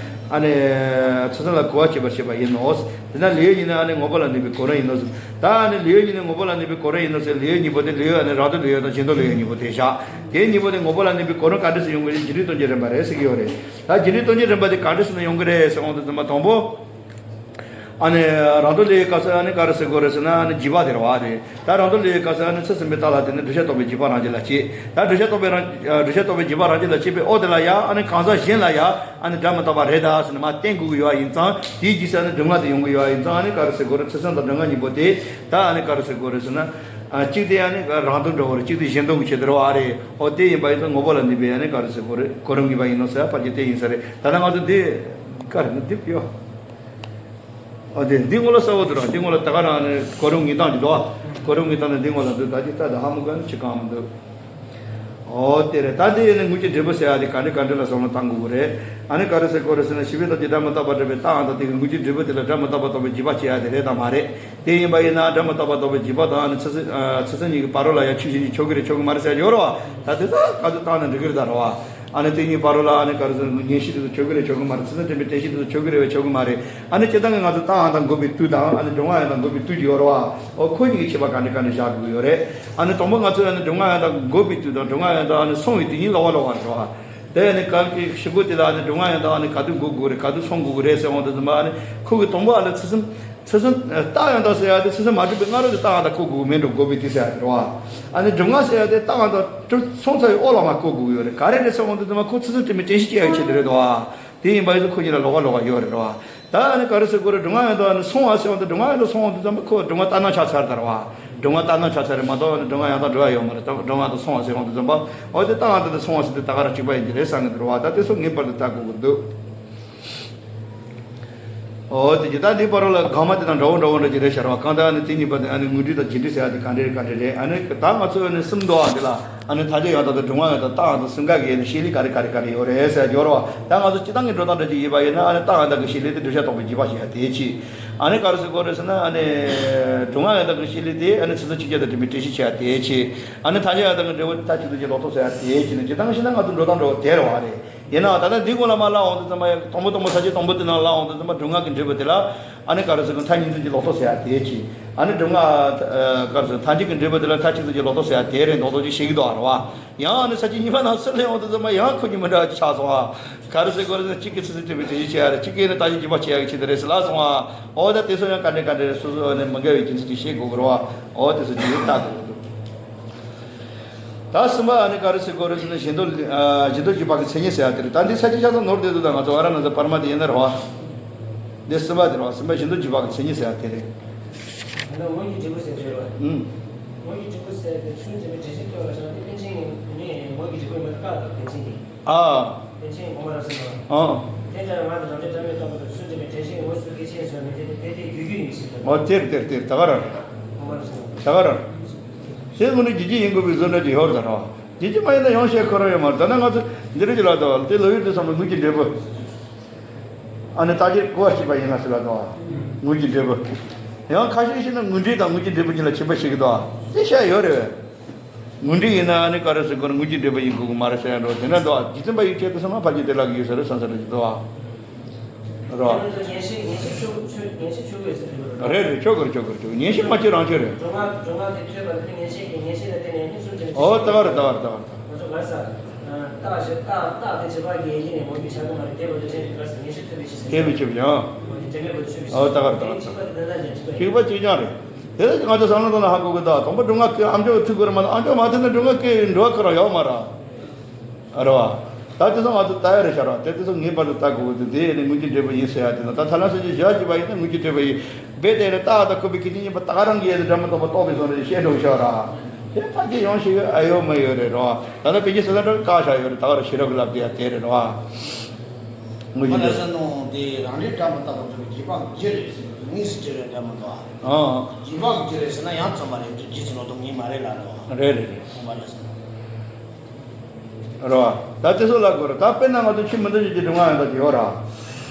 ཨ་ནི་ཚུལ་གསུམ་ལ་གོ་བར་བྱེད་པར་བཤད་པ་ཡིན་ནོ། དེས་ན་ལེའུ་གཉིས་ནི་ཨ་ནི་ངོ་བོ་ལ་གནས་པའི་གོ་རིམ་ཡིན་ནོ་ཟེར། ད་ཨ་ནི་ལེའུ་གཉིས་ནི་ངོ་བོ་ལ་གནས་པའི་གོ་རིམ་ཡིན་ནོ་ཟེར། ལེའུ་གཉིས་པོ་དེ་ལེའུ་ཨ་ནི་རང་ལྡོག་ལེའུ་དང་གཞན་ལྡོག་ལེའུ་གཉིས་པོ་དེ་བཞག། དེ་གཉིས་པོ་དེ་ངོ་བོ་ལ་གནས་པའི་གོ་རིམ་ག་འདྲ་ཞིག་ཡོང་གི་རེད། རྒྱུ་འབྲས་དོན་གྱི་རིམ་པ་རེད་ཟེར་གྱི་ཡོད་རེད། ད་རྒྱུ་འབྲས་དོན་གྱི་རིམ་པ་དེ་ག་འདྲ་ཞིག་ནས་ཡོང་གི་རེད་ཟེར་འོང་དུས་ཙམ་པ། དང་པོ། ཨ་ནི་རང་ལྡོག་ལེའུའི་སྐབས་སུ་ཨ་ནི་ག་རེ་ཟེར་དགོས་རེད་ཟེར་ན། ཨ་ནི་རྗེས་དཔག་དེ་རེད་བ། རེད། ད་རང་ལྡོག་ལེའུའི་སྐབས་སུ་ཨ་ནི་ཚུལ་གསུམ་པའི་རྟགས་ལ་བརྟེན་ནས་བསྒྲུབ་བྱ་རྟོགས་པའི་རྗེས་དཔག་རང་རྒྱུད་ལ་བྱེད། ད་བསྒྲུབ་བྱ་རྟོགས་པའི་རང་བསྒྲུབ་བྱ་རྟོགས་པའི་རྗེས་དཔག་རང་རྒྱུད་ལ་བྱེད་པའི་འོག་དེ་ལ་ཡ། ཨ་ནི་གང་ཟག་གཞན་ལ་ཡ་ཨ་ནི་སྒྲ་མི་རྟག་པ་རེད་ད་ཟེར་ནས་མར་བསྟན་དགོས་ཀྱི་ཡོད་པ་ཡིན་ཙང་། དེའི་རྗེས་སུ་ཨ་ནི་སྒྲུབ་ངག་དེ་ཡོང་གི་ཡོད་པ་ཡིན་ཙང་། ཨ་ནི་ག་རེ་ཟེར་དགོས་རེད། ཚུལ་གསུམ་དང་སྒྲུབ་ངག་གཉིས་པོ་དེ། ད་ཨ་ནི་ག་རེ་ཟེར་དགོས་རེད་ཟེར་ན། ཨ། གཅིག་དེ་ཨ་ནི་རང་དོན་འདྲ་བོ་རེད། གཅིག་དེ་གཞན་དོན་གྱི་ཆེད་དུ་རེད་བ། རེད། འོ་དེ་ཡིན་པ་ཡིན་ཙང་ངོ་བོ་ལ་གནས་པའི་ཨ་ནི་ག་རེ་ཟེར་དགོས་རེད། གོ་རིམ་ངེས་པ་ཡིན་ནོ་ཟེར་ཡ་ཕལ་ཆེར་དེ་ཡིན་ས་རེད། ད་ལྟ་ང་ཚོ་འདི་ག་རེ་ནི་འདི་ཡོད། ཨོ་དེ་འདི་སྔོན་ལ་གསལ་པོ་འདུག་ར། འདི་སྔོན་ལ་ད་ག་རང་ནི་གོ་རིམ་ངེས་སྟངས་ཀྱི་འདུག་བ། གོ་རིམ་ངེས་སྟངས་ནི་འདི་སྔོན་ལ་འདུག་ད་ཅི་ལྟ་ད་ཧ་མ་གོ་ནི་ཅི་གང་མི་འདུག་ཨོ་དེ་རེད། ད་དེ་ནི་དངོས་རྒྱུ་འབྲས་བུ་ཟེར་ཡ་དེ་ག་འདྲ་ག་འདྲ་ལ་བསམ་བློ་བཏང་དགོས་ཀྱི་རེད། ཨ་ནི་ག་རེ་ཟེར་དགོས་རེད་ཟེར་ན། བྱས་པའི་རྟགས་ཀྱིས་སྒྲ་མི་རྟག་པ་སྒྲུབ་པའི་རྟགས་ཡང་དག་དེ་གིས་དངོས་རྒྱུ་འབྲས་བུ་དེ་ལ་སྒྲ་མི་རྟག་པ་རྟོགས་པའི་རྗེས་དཔག་བྱེད་ཡ་དེ་རེད་དམ་མ་རེད། དེ་ཡིན་པ་ཡིན་ན་སྒྲ་མི་རྟག་པ་རྟོགས་པའི་རྗེས་དཔག་དང་། ཨ་ནི་ཚུལ་གསུམ་ཨ། ཚུལ་གསུམ་གཉིས་ཀྱི་བར་རོ་ལ་ཡང་ཆོས་གཞན་གྱིས་ཆོག་གི་རེད་ཆོག་གི་མ་རེད་ཟེར་ཡ་ཡོད་རེད་བ། ད་དེ་ཚོ་ག་ཚོད་བཏང་ན་འགྲིག་གི་རེད་ད་རེད་བ། ཨ་ནི་དེ་གཉིས་བར་རོ་ལ་ཨ་ནི་ག་རེ་ཟེར། མངོན་གཞི་དེ་ཚོ་ཆོག་གི་རེད་ཆོག་གི་མ་རེད། ཚུལ་གསུམ་དྲན་པའི་དྲན་ཤེས་དེ་ཚོ་ཆོག་གི་རེད་བས་ཆོག་གི་མ་རེད། ཨ་ནི་སྤྱིར་བཏང་གི་ང་ཚོ་རྟགས་ཡང་དག་འགོད་པའི་དུས་དང་། ཨ་ནི་སྒྲུབ་ངག་ཡང་དག་འགོད་པའི་དུས་ཀྱི་ཡོད་རེད་བ། འོ་ཁོ་གཉིས་ཀྱི་ཁྱད་པར་ག་འདྲ་ག་འདྲ་བཞག་དགོས་ཀྱི་ཡོད་རེད། ཨ་ནི་དང་པོ་ང་ཚོས་ཨ་ནི་སྒྲུབ་ངག་ཡང་དག་འགོད་པའི་དུས་དང་། སྒྲུབ་ངག་ཡང་དག་ཨ་ནི་སོང་བའི་དུས་གཉིས་ལོགས་པ་ལོགས་པ་རེད་བ། དེ་ནི་གལ་ཏེ་ཞིབ་པོ་དེ་ལ་ཨ་ནི་སྒྲུབ་ངག་ཡང་དག་ཨ་ནི་ག་དུས་འགོད་དགོས་རེད། ག་དུས་སོང་དགོས་ཀྱི་རེད་ཟེར་འོང་དུས་ཙམ་པ། ཨ་ནི་ཁོ་གི་དང་པོ་ཨ་ནི་ཚུལ་གསུམ། ཚུལ་གསུམ་རྟགས་ཡང་དག་ཟེར་ཡ་དེ་ཚུལ་གསུམ་མ་གྲུབ་པའི་སྔ་རོལ་དུ་རྟགས་ཡང་དག་འགོད་དགོས་མེད་འགྲོ། འགོད་པའི་དུས་ཟེར་ཡ་དེ་རེད་བ། ཨ་ནི་སྒྲུབ་ངག་ཟེར་ཡ་དེ་རྟགས་ཡང་དག་གྲུབ་སོང་ཚར་བའི་འོག་ལ་མར་འགོད་དགོས་ཀྱི་ཡོད་རེད། ག་རེ་རེད་ཟེར་འོང་དུས་ཙམ་པ། ཁོ་ཚུལ་གསུམ་དྲན་པའི་དྲན་ཤེས་སྐྱེ་ཡ་ཆེད་དུ་རེད་དོ། དེ་ཡིན་པ་ཡིན་ཙང་ཁོ་གཉིས་ལ་ལོགས་ཀ་ལོགས་ཀ་ཡོད་རེད་བ། ད་ཨ་ནི་ག་རེ་ཟེར་དགོས་རེད། སྒྲུབ་ངག་ཡང་དག་ཨ་ནི་སོང་བ་ཟེར་འོང་དུས། སྒྲུབ་ངག་ཡང་དག་སོང་འོང་དུས་ཙམ་པ་ཁོ་སྒྲུབ་ངག་ལྟར་སྣང་ཆགས་ཚར་ད་རེད་བ། སྒྲུབ་ངག་ལྟར་སྣང་ཆགས་ཚར་རེད་མ་གཏོགས། ཨ་ནི་སྒྲུབ་ངག་ཡང་དག་འགྲོ་ཡ་ཡོད་མ་རེད། ད་སྒྲུབ་ངག་ཡང་དག་སོང་བ་ཟེར་འོང་དུས་ཙམ་པ། འོ་དེ་རྟགས་ཡང་དག་དེ་སོང་བ་ཟེར་དུས་ད་ག་རང་གཅིག་པ་ཡིན་གྱི་རེད་བསམ་གྱི་འདུག་རེད་བ། ད་དེ་ཚོ་ངེས་པར་དུ་ལྟ་དགོས་ཀྱི་འདུག་འོ་དེ་ཀྱི་ད་འདི་བར་རོ་ལ་གོང་མ་དེ་དང་འདྲ་བོ་འདྲ་བོ་འདྲ་ཅིག་རེད་ཤག་རེད་བ། གང་ལྟར་ཨ་ནི་དེ་གཉིས་བར་དུ་ཨ་ནི་དངོས་འབྲེལ་དང་རྗེས་འབྲེལ་ཟེར་ཡ་དེ་ག་འདྲ་རེད་ག་འདྲ་རེད། ཨ་ནི་ད་ང་ཚོས་ཨ་ནི་གསུམ་འདུག་ཨ། འདི་ལ་ཨ་ནི་ཐ་དད་ཡང་དག་དང་། སྒྲུབ་ངག་ཡང་དག་དང་། རྟགས་ཡང་དག་སུམ་ཀ་གི་ཨ་ནི་བྱེད་ལས་ག་རེ་ག་རེ་ག་རེ་ཡོད་རེད་ཟེར་ཡ་ཡོད་རེད་བ། ད་ང་ཚོ་སྤྱིར་བཏང་གི་འགྲོ་སྟངས་འདྲ་ཅིག་ཡིན་པ་ཡིན་ན། ཨ་ནི་རྟགས་ཡང་དག་གི་བྱེད་ལས་དེ་བསྒྲུབ་བྱ་རྟོགས་པའི་རྗེས་དཔག་བྱེད་ཡ་དེ་གཅིག་ཨ་ནི་ག་རེ་ཟེར་དགོས་རེད་ཟེར་ན། ཨ་ནི་སྒྲུབ་ངག་ཡང་དག་གི་བཤད་ལུགས་དེ་ཨ་ནི་ཚིག་ཟིན་གཅིག་ཅར་དང་འབྲེལ་བའི་འགྲེལ་བཤད་བྱས་པ་དེ་བྱས། ཨ་ནི་ཐལ་འགྱུར་ཡང་དག་གི་འབྲས་བུ་མཐའ་གཅིག་ཏུ་གྱུར་ལོག་རྟོག་ཟེར་ཡ་དེ་བྱས་ནས། ཇི་ལྟར་ཞེ་ན་ང་ཚོ་འགྲོ་སྟངས་འདྲ་བོ་དེ་རེད་བ་རེད། ཡིན་ནའང་ད་ལྟ་འདི་གོང་ལ་མར་ལབ་འོང་དུས་ཙམ་པ། དང་པོ་དང་པོ་ས་བཅད་དང་པོ་དེ་ནང་ལབ་འོང་དུས་ཙམ་པ། སྒྲུབ་ངག་གི་འབྲས་བུ་དེ་ལ་ཨ་ནི་ག་རེ་ཟེར་དགོས། མཐའ་གཉིས་འཛིན་གྱིས་ལོག་རྟོག་ཟེར་ཡ་དེ་བྱས། ཨ་ནི་སྒྲུབ་ངག་ག་རེ་ཟེར། ཐལ་འགྱུར་གྱི་འབྲས་བུ་དེ་ལ་མཐའ་གཅིག་ཏུ་གྱུར་ལོག་རྟོག་ཟེར་ཡ་དེ་རེད་མདོག་མདོག་ཅིག་བཤད་ཀྱི་འདུག་བ་རེད་བ། ཡང་ཨ་ནི་ས་བཅད་གཉིས་པ་ནང་ཚུར་སླེབས་འོང་དུས་ཙམ་པ་ཡང་ཁོ་གཉིས་མི་འདྲ་བ་ཅིག་ཆགས་སོང་བ། ག་རེ་ཟེར་དགོས་རེད་ཟེར་ན། གཅིག་གིས་ཚིག་ཟིན་འབྲས་བུའི་འགྲེལ་བཤད་བྱས་ཡ་རེད། གཅིག་གིས་ནི་རྟགས་གཞི་འཇུག་པ་བྱེད་ཡ་གི་ཆེད་དུ་རེད་ཟེར་ལབ་སོང་བ། འོ་ད་དེ་ཚོ་ཡང་ག་འདྲ་ག་འདྲ་རེད། སོ་སོ་ནས་མི་འགལ་བའི་རྒྱུ་མཚན་ཅིག་བཤད་དགོས་ཀྱི་རེད་བ། འོ་དེ་ཚོ་ཅིག་ལྟ་དགོས་ཀྱི་འདུག་ད་གསུམ་པ་ཨ་ནི་ག་རེ་ཟེར་དགོས་རེད་ཟེར་ན། གཞན་དོན་ཨ་གཞན་དོན་འཇུག་པ་གི་མཚན་ཉིད་ཟེར་ཡ་དེ་རེད། ད་འདི་ས་བཅད་ཆ་ཚང་ནོར་བསྡད་འདུག་ད་ང་ཚོ་ཨ་ར་ན་ཚ་པར་མ་དེ་ཡིན་ན་རེད་བ། འདི་གསུམ་པ་དེ་རེད་བ། གསུམ་པ་གཞན་དོན་འཇུག་པ་གི་མཚན་ཉིད་ཟེར་ཡ་དེ་རེད། ད་དངོས་ཀྱི་འབྲས་བུ་ཟེར་དེ་རེད་བ། ཨུམ། དངོས་ཀྱི་འབྲས་བུ་ཟེར་དེ་ཚུལ་འཛིན་པའི་འགྲེལ་བཤད་ཐོག་ལ་བཞག་སྟེ། པཎ་ཆེན་གྱི་ནི་དངོས་ཀྱི་འབྲས་བུ་མ་གཏོགས་པ་དང་། པཎ་ཆེན་གྱི། ཨ། པཎ་ཆེན་གོང་མ་རབ་གསལ་བ། ཨ། དེ་ལྟར་ང་དང་རང་འབྲས་སྒྲ་མི་རྟག་པ་དང་། ཚུལ་འཛིན་པའི་འགྲེལ་བཤད་དངོས་སུ་སྐད་ཅིག་ཟེར་མི་དེ་དེ་དེ་དེ་རྒྱུ་རྒྱུ་ཡིན་ཞེས་པ། ཨོ་དེར་དེར་དེར་ད་ག་རང་། གོང་མ་རབ་གསལ་བ། ད་ག་རང་། དེ་དངོས་གནས་རྒྱུ་རྒྱུ་ཡིན་དགོས་པའི་བཟོ་འདྲ་ཅིག་ཡོད་རེད་ད་ར། རྒྱུ་རྒྱུ་མ་ཡིན་ན་ཡང་བཤད་ཁོ་རང་ཡོད་མ་རེད། ད་ནི་ང་ཚོ་འདི་རིགས་ཀྱི་ལ་དོ་དེ་ལོ་ཡུལ་དུ་བསམ་པའི་དངོས་ཀྱི་འབྲས་བུ། ཨ་ནི་རྟགས་ཀྱི་ཀུ་བ་གཅིག་པ་ཡིན་ན་ཟེར་ལ་དོ། དངོས་ཀྱི་འབྲས་བུ། ཡང་ཁ་ཤས་ཤིག་ནི་དངོས་འབྲས་དང་དངོས་ཀྱི་འབྲས་བུ་གཉིས་ལ་ཁྱད་པར་བཤད་ཀྱི་འདུག་དེ་བཤད་ཡོད་རེད། དངོས་འབྲས་ཡིན་ན་ཨ་ནི་ག་རེ་ཟེར་དགོས་རེད། དངོས་ཀྱི་འབྲས་བུ་ཡིན་དགོས་ཀྱི་མ་རེད་ཟེར་ཡ་འགྲོ། དེ་འདྲ་འདུག་རྒྱུ་མཚན་པ་ཡིན་ཆེད་དུ་བསམ་ན་ཕལ་ཆེར་དེ་ལ་གི་ཡོད་ས་རེད་བསམ་ས་རེད་ཀྱི་འདུག་རོ། དེ་ནི་ངེས་ཤེས་ངེས་ཤེས་ཆོས་ཆོས་ངེས་ཤེས་ཆོས་ངེས་ཟེར་དུས། རེད་རེད། ཆོས་དགོས་རེད། ཆོས་དགོས་རེད། ཆོས་ངེས་ཤེས་མ་ཆོས་རང་ཆོས་རེད། སྒྲུབ་ངག་སྒྲུབ་ངག་དེ་ཐོས་པ་དེ་ངེས་ཤེས་ཀྱི་ངེས་ཤེས་ལ་བརྟེན་ནས་ནི་ཚུལ་འཛིན་པའི། ཨོ་ད་ག་རེད། ད་ག་རེད། ད་ག་རེད། ད་ག་རེད། ང་ཚོ་ག་རེ་ཟེར། རྟགས་རྟགས་དེ་བྱེད་པ་གི་ཡིན་ནས་ངོ་བོས་བྱ་དགོས་མ་རེད། དེ་བར་དུ་དྲན་པའི་སྐབས་སུ་ངེས་ཤེས་ཐོབ་པའི་ཕྱིར་ཟེར། དེ་བས་ཆེ་བ་ཡང་། འོ་དེ་དྲན་པའི་བར་དུ་ཆོད་པའི་ཕྱིར། ཨོ་ད་ག་རེད། ད་ག་རེད། ད་ག་རེད། གཅིག་པ་དེ་ནང་བཞིན་གཅིག་པ་རེད། གཅིག་པ་གཅིག་རྐྱང་རེད། དེ་ལ་ང་ཚོ་བསམ་བློ་གཏོང་ན་ཧ་གོ་གི་འདུག་དང་པོ་སྒྲུབ་ངག་གི་ཨ་མཆོག་ཐུག་དགོས་རེད་མ་གཏོགས། ཨ་མཆོག་མ་ཐུག་ན་སྒྲུབ་ངག་གི་འགྲོ་བ་ག་རང་ཡོད་མ་རེད། རེད་བ། ད་དེ་ཚོ་ང་ཚོ་ལྟ་ཡ་རེད་ཤག་ར། དེ་དེ་ཚོ་ངེས་པར་དུ་ལྟ་དགོས་ཀྱི་འདུག་དེ་ནི་དངོས་ཀྱི་འབྲས་བུ་ཡིན་ཟེར་ཡ་དེ་དང་། ད་ཐ་ལ་སོ་སོའི་གཞི་གཅིག་པ་ཡིན་ན་དངོས་ཀྱི་འབྲས་བུ་ཡིན། རྦད་དེ་ནི་རྟགས་དང་ཁོ་པའི་སྐད་ཅིག་གཉིས་པོ་ད་ག་རང་གི་ཡུལ་དུ་སྒྲ་མི་རྟག་པ་རྟོགས་པའི་བཟོ་འདྲ་ཞིག་བཤད་འགྲོ་ཤག་ར། དེ་ཕལ་ཆེར་ཡོང་ཤེས་ཀྱི་ཨ་ཡོད་མ་ཡོད་རེད་རོ། ད་ལྟ་དཔེ་ཆའི་ཟེར་ན་འདྲ་བཀག་བཞག་ཡོད་རེད། ད་ག་རང་ཤེས་རབ་ཀྱི་ལབ་དེ་ཡ་དེ་རེད་རོ། དངོས་ཀྱི་འབྲས་བུ། ཁོ་ལ་ཟེར་ནོ་དེ་རང་འབྲས་སྒྲ་མི་རྟག་པ་ཐོབ་པའི་རྗེས་དཔག་གི་རྒྱུ་རེད་ཟེར་ནོ་དངོས་སུ་བྱས་པའི་སྒྲ་མི་རྟག་པ། ཨང་། རྗེས་དཔག་གི་རྒྱུ་རེད་ཟེར་ན་ཡང་རྩོམ་པ་རེད། རྗེས་སུ་ལོག་སྟངས་ངེས་མ་རེད་ལབ་དོ། རེད་རེད་རེད། ཁོ་མ་རེད་ཟེར། རེད་བ། ད་དེ་ཚོ་ལ་གོ་ར། ད་དཔེར་ན་ང་ཚོ་ཆོས་མི་འདུ་བྱེད་ཀྱི་སྒྲུབ་ངག་ཡང་དག་ཅིག་ཡོད་ར།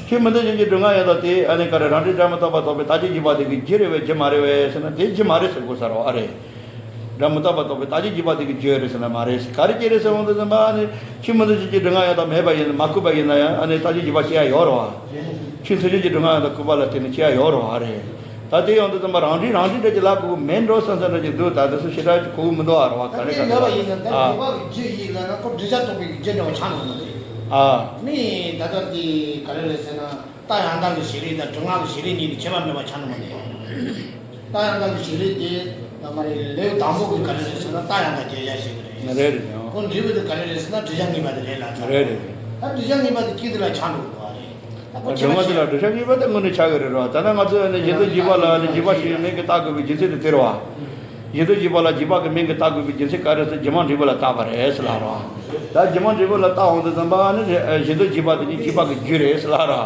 ཆོས་མི་འདུ་བྱེད་ཀྱི་སྒྲུབ་ངག་ཡང་དག་དེ་ཨ་ནི་ག་རེ། རང་འབྲས་སྒྲ་མི་རྟག་པ་རྟོགས་པའི་རྟགས་ཀྱི་རྗེས་དཔག་དེ་གི་རྒྱུ་རེད་པས་རྒྱུ་མ་རེད་པས་ཟེར་ན། དེ་རྒྱུ་མ་རེད་ཟེར་དགོས་ས་རེད་བ། ཨ་རེད། སྒྲ་མི་རྟག་པ་རྟོགས་པའི་རྟགས་ཀྱི་རྗེས་དཔག་དེ་གི་རྒྱུ་རེད་ཟེར་ན་མ་རེད། ག་རེ་རྒྱུ་རེད་ཟེར་འོང་དུས་ཙམ་པ་ཨ་ནི་ཆོས་མི་འདུ་བྱེད་ཀྱི་སྒྲུབ་ངག་ཡང་དག་མེད་པ་ཡིན་ན། མ་ཁུག་པ་ཡིན་ན་ཡང་ཨ་ནི་རྟགས་ཀྱི་རྗེས་དཔག་བྱེད་ཡ་ཡོད་རེད་བ། ཆོས་མཐུན་ཕྱོགས་ཀྱི་སྒྲུབ་ངག་ཡང་དག་ཁུག་པ་ལ་བརྟེན་ནས་བྱེད་ཡ་ཡོད་རེད་བ། ཨ་རེད། ད་དེ་ཡོང་དུས་ཙམ་པ་རང་འབྲས་རང་འབྲས་འདྲ་ཅིག་ལབ་དགོས་ཀྱི་མེད་འགྲོ་བསམ་བསམ་འདྲ་ཅིག་འདུག་ད་དེ་ཚོ་ཞེ་དྲག་ཅིག་གོ་གི་མི་འདུག་ཨ་རེད་བ། ད་ག་རེ་དེ་ག་མེད་པ་རེད། ཡིན་ན་ད། ཨ། རྗེས་དཔག་གི་རྒྱུ་ཡིན་ལབ་ན་ཁོ་འབྲས་བུ་རྟོགས་པའི་རྒྱུ་འདྲ་བ་ཆགས་འགྲོ་གི་རེད། ཨ། ནི་ད་ལྟ་དེ་ག་རེ་རེད་ཟེར་ན། རྟགས་ཡང་དག་གི་བྱེད་ལས་དང་སྒྲུབ་ངག་གི་བྱེད་ལས་གཉིས་ནི་ཁྱད་པར་མེད་པ་ཆགས་འགྲོ་གི་རེད། རྟགས་ཡང་དག་གི་བྱེད་ལས་དེ་ད་མ་རེད། ལེའུ་དང་པོ་གི་ག་རེ་རེད་ཟེར་ན་རྟགས་ཡང་དག་གི་བྱེད་ལས་ཞིག་རེད། རེད་རེད། ཁོ་འབྲས་བུ་དེ་ག་རེ་རེད་ཟེར་ན་འབྲས་བུ་ངེས་པ་དེ་རེད་ལབ་ཚར། རེད་རེད། ད་འབྲས་བུ་ངེས་པ་དེ་སྐད་དེ་ལ་ཆགས་འགྲོ་གི་འདུག་ཨ་རེད། ད་ཁོ་ཆགས་སྒྲུབ་ངག་དེ་ལ་འབྲས་བུ་ངེས་པ་དེ་དངོས་གནས་ཆགས་ཀྱི་རེད་རོ། ད་ནི་ང་ཚོས་ནི་གཞན་དོན་རྗེས་དཔག་ལ་ནི་རྗེས་དཔག་བྱེད་པའི་མིང་གིས་བཏགས་དགོས་པའི་རྒྱུ་མཚན་དེ་དེ་རེད་བ། གཞན་དོན་རྗེས་དཔག་ལ་རྗེས་དཔག་གི་མིང་གིས་བཏགས་དགོས་པའི་རྒྱུ་མཚན་ག་རེ་ཟེར། རྗེས་དཔག་འབྲས་བུ་ལ་བཏགས་པ་རེད་ཟེར་ལབ་རོ། ད་རྗེས་དཔག་འབྲས་བུ་ལ་བཏགས་འོང་དུས་ཙམ་པ་ནི་གཞན་དོན་རྗེས་དཔག་དེ་ནི་རྗེས་དཔག་གི་རྒྱུ་རེད་ཟེར་ལབ་རོ།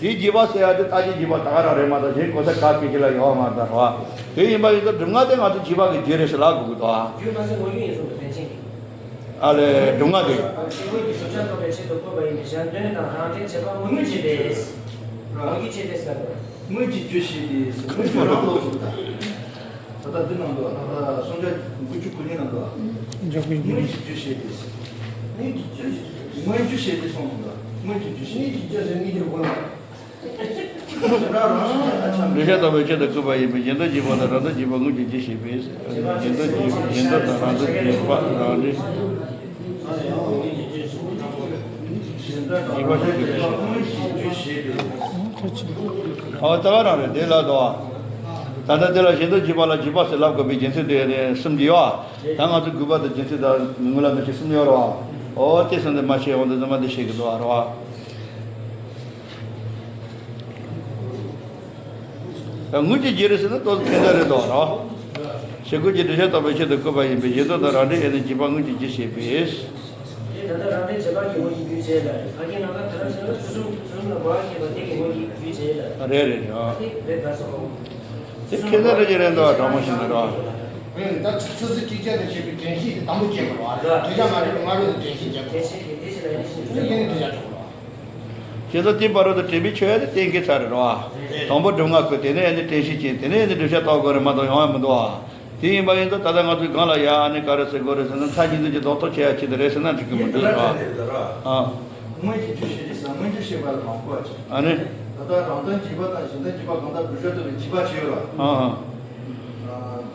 དེའི་རྗེས་དཔག་ཟེར་ཡ་དེ་རྟགས་ཀྱི་རྗེས་དཔག་ད་ག་རང་རེད་མ་གཏོགས་གཞན་གོ་ས་ག་གེ་ཅི་ལ་ཡོད་མ་རེད་རོ། དེ་ཡིན་པ་ཡིན་ཙང་སྒྲུབ་ངག་དེ་ང་ཚོ་རྗེས་དཔག་གི་རྒྱུ་རེད་ཟེར་ལབ་དགོས་ཀྱི་འདུག་རྒྱུ་མ་ཟད་དངོས་ཡུལ་ཡིན་གསུངས་པའི་དོན་ཅན་གྱི། ཨ་ལས། སྒྲུབ་ངག་དེ། ཞེ་དགུ་གི་བཟོ་བྱ་རྟོགས་པའི་ཆེད་དུ་བཀོད་པ་ཡིན་པས། གཞན་དོན་དང་རང་འབྲས་རྗེས་དཔག་དངོས་ཡུལ་བྱེད་པས། རང་གི་ཆེད་དུ་ཟེར་བ། དངོས་ཀྱི་རྒྱུ་བྱས་ཏེ། དངོས་ཀྱི་རང་ལོག་ཟེར་བ་དང་། ད་ལྟ་འདི་ནང་དུ་ད་ལྟ་སུམ་བརྒྱ་དགུ་བཅུ་གོ་གཉིས་ནང་དུ། དངོས་ཀྱི་རྒྱུ་བྱས་ཏེ། དངོས་ཀྱི་རྒྱུ་བྱས་ཏེ་གསུངས་འདུག་དངོས་ཀྱི་རྒྱུ་བྱས། དངོས་ཀྱི་རྒྱུ་བྱས་ཏེ་གསུངས་འདུག་དངོས་ཀྱི་རྒྱུ་བྱས་ཏེ། འབྲས་བུ་རྟོགས་པའི་ཆེད་དུ་བཀོད་པ་ཡིན་པས། གཞན་དོན་རྗེས་དཔག་དང་རང་དོན་རྗེས་དཔག་དངོས་ཀྱི་རྒྱུ་བྱས་པས། གཞན་དོན་རྗེས། གཞན་དོན་དང་རང་དོན་རྗེས་དཔག་རང་འབྲས། རྗེས་དཔག་གཞན་དོན་རྗེས་དཔག་དངོས་ཀྱི་རྒྱུ་བྱས་པས། ཨོ་ད་ག་རང་རེད། དེ་ལ་དོ། ད་ལྟ་དེ་ལ་གཞན་དོན་རྗེས་དཔག་ལ་རྗེས་དཔག་ཟེར་ལབ་དགོས་པའི་རྒྱུ་མཚན་དེ་ནི་གསུམ་གྱི་ཡོད། ད་ང་ཚོ་དགོས་པ་དང་རྒྱུ་མཚན་དང་དངོས་ལ་མེད་ཅིག་གསུམ་ཡོད་རེད་བ། ཨོ་དེ་གསུམ་དེ་མ་ཤེས་འོང་དུས་ཙམ་པ་འདི་ཤེས་ཀྱི་འདུག་བ་རེད་བ། དངོས་ཀྱི་རྒྱུ་རེད་ཟེར་ན་ཏོག་ཙམ་ཁྱད་མཚར་རེད་དོ་ར། ཞེ་དགུ་གི་བསྒྲུབ་བྱ་རྟོགས་པའི་ཆེད་དུ་བཀོད་པ་ཡིན་པས། གཞན་དོན་དང་རང་འབྲས་ཡིན་ན་རྗེས་དཔག་དངོས་ཀྱི་རྒྱུ་བྱས་པས། དེ་ད་ལྟ་རང་འབྲས་རྗེས་དཔག་གི་དངོས་ཀྱི་རྒྱུ་བྱས་ལ། ད་གིན་ནང་ལ་ད་ལྟ་ཟེར་ན་ཚུལ་གསུམ། ཚུལ་གསུམ་ལ་གོ་བ་ཁེགས་པ་དེ་གི་དངོས་ཀྱི་རྒྱུ་བྱས་ལ། རེད་རེད་རེད། དེ་རེད་ད་སོ། དེ་ཁྱད་མཚར་རེ་ཅིག་རེད་འདུག་དྲང་མོ་བཤད་ན་ར། ཨེ་ད་ཚིག་ཚིག་གཅིག་ཅར་དུ་བྱས་པའི་དྲན་ཤེས་དེ་དང་པོ་བྱེད་དགོས་ར། འགྲེལ་བྱ་མ་རེད་པས་སྔ་རོལ་དུ་དྲན་ཤེས་བྱེད་དགོས། དྲན་ཤེས་ཀྱིས་དེ་ཕྱིར་ལ་ཡིན་ཞེས་བརྗོད་ན་ཡིན་ནི་འགྲེལ་བྱ་གྲུབ་པ་རེད། བྱས་ཙང་དེའི་བར་དུ་དྲན་པའི་ཆོས་ཡ་དེ་གཏན་འཁེལ་ཚར་རེད་རོ། དང་པོ་སྒྲུབ་ངག་གི། དེ་ནས་ཨ་ནི་དྲན་ཤེས་ཅན། དེ་ནས་ཨ་ནི་བསྒྲུབ་བྱ་རྟོགས་དགོས་རེད་མ་གཏོགས་ཡོང་ཡ་མི་འདུག་ཨ། དེ་ཡིན་པ་ཡིན་ཙང་ད་ལྟ་ང་ཚོའི་སྒང་ལ་ཡ་ཨ་ནི་ག་རེ་ཟེར་དགོས་རེད་ཟེར་ན། མཐའ་གཉིས་འདོད་ཀྱི་ལྡོག་ཐབས་བྱེད་ཡ་ཅིག་དེ་རེད་ཟེར་ན་འགྲིག་གི་མི་འདུག་ར། ཨ། སྔོན་གྱི་རྒྱུ་ཤེས་ཀྱི་ས། སྔོན་རྒྱུ་ཤེས་པ་ལ་མ་གོ་བ་ཅིག་ཨ་ནི། ད་ལྟ་རང་དོན་རྗེས་དཔག་དང་གཞན་དོན་རྗེས་དཔག་གང་ལྟར་བསྒྲུབ་བྱ་ལྟ་བུའི་རྗེས་དཔག་བྱས་ཡོད་ར། ཨ།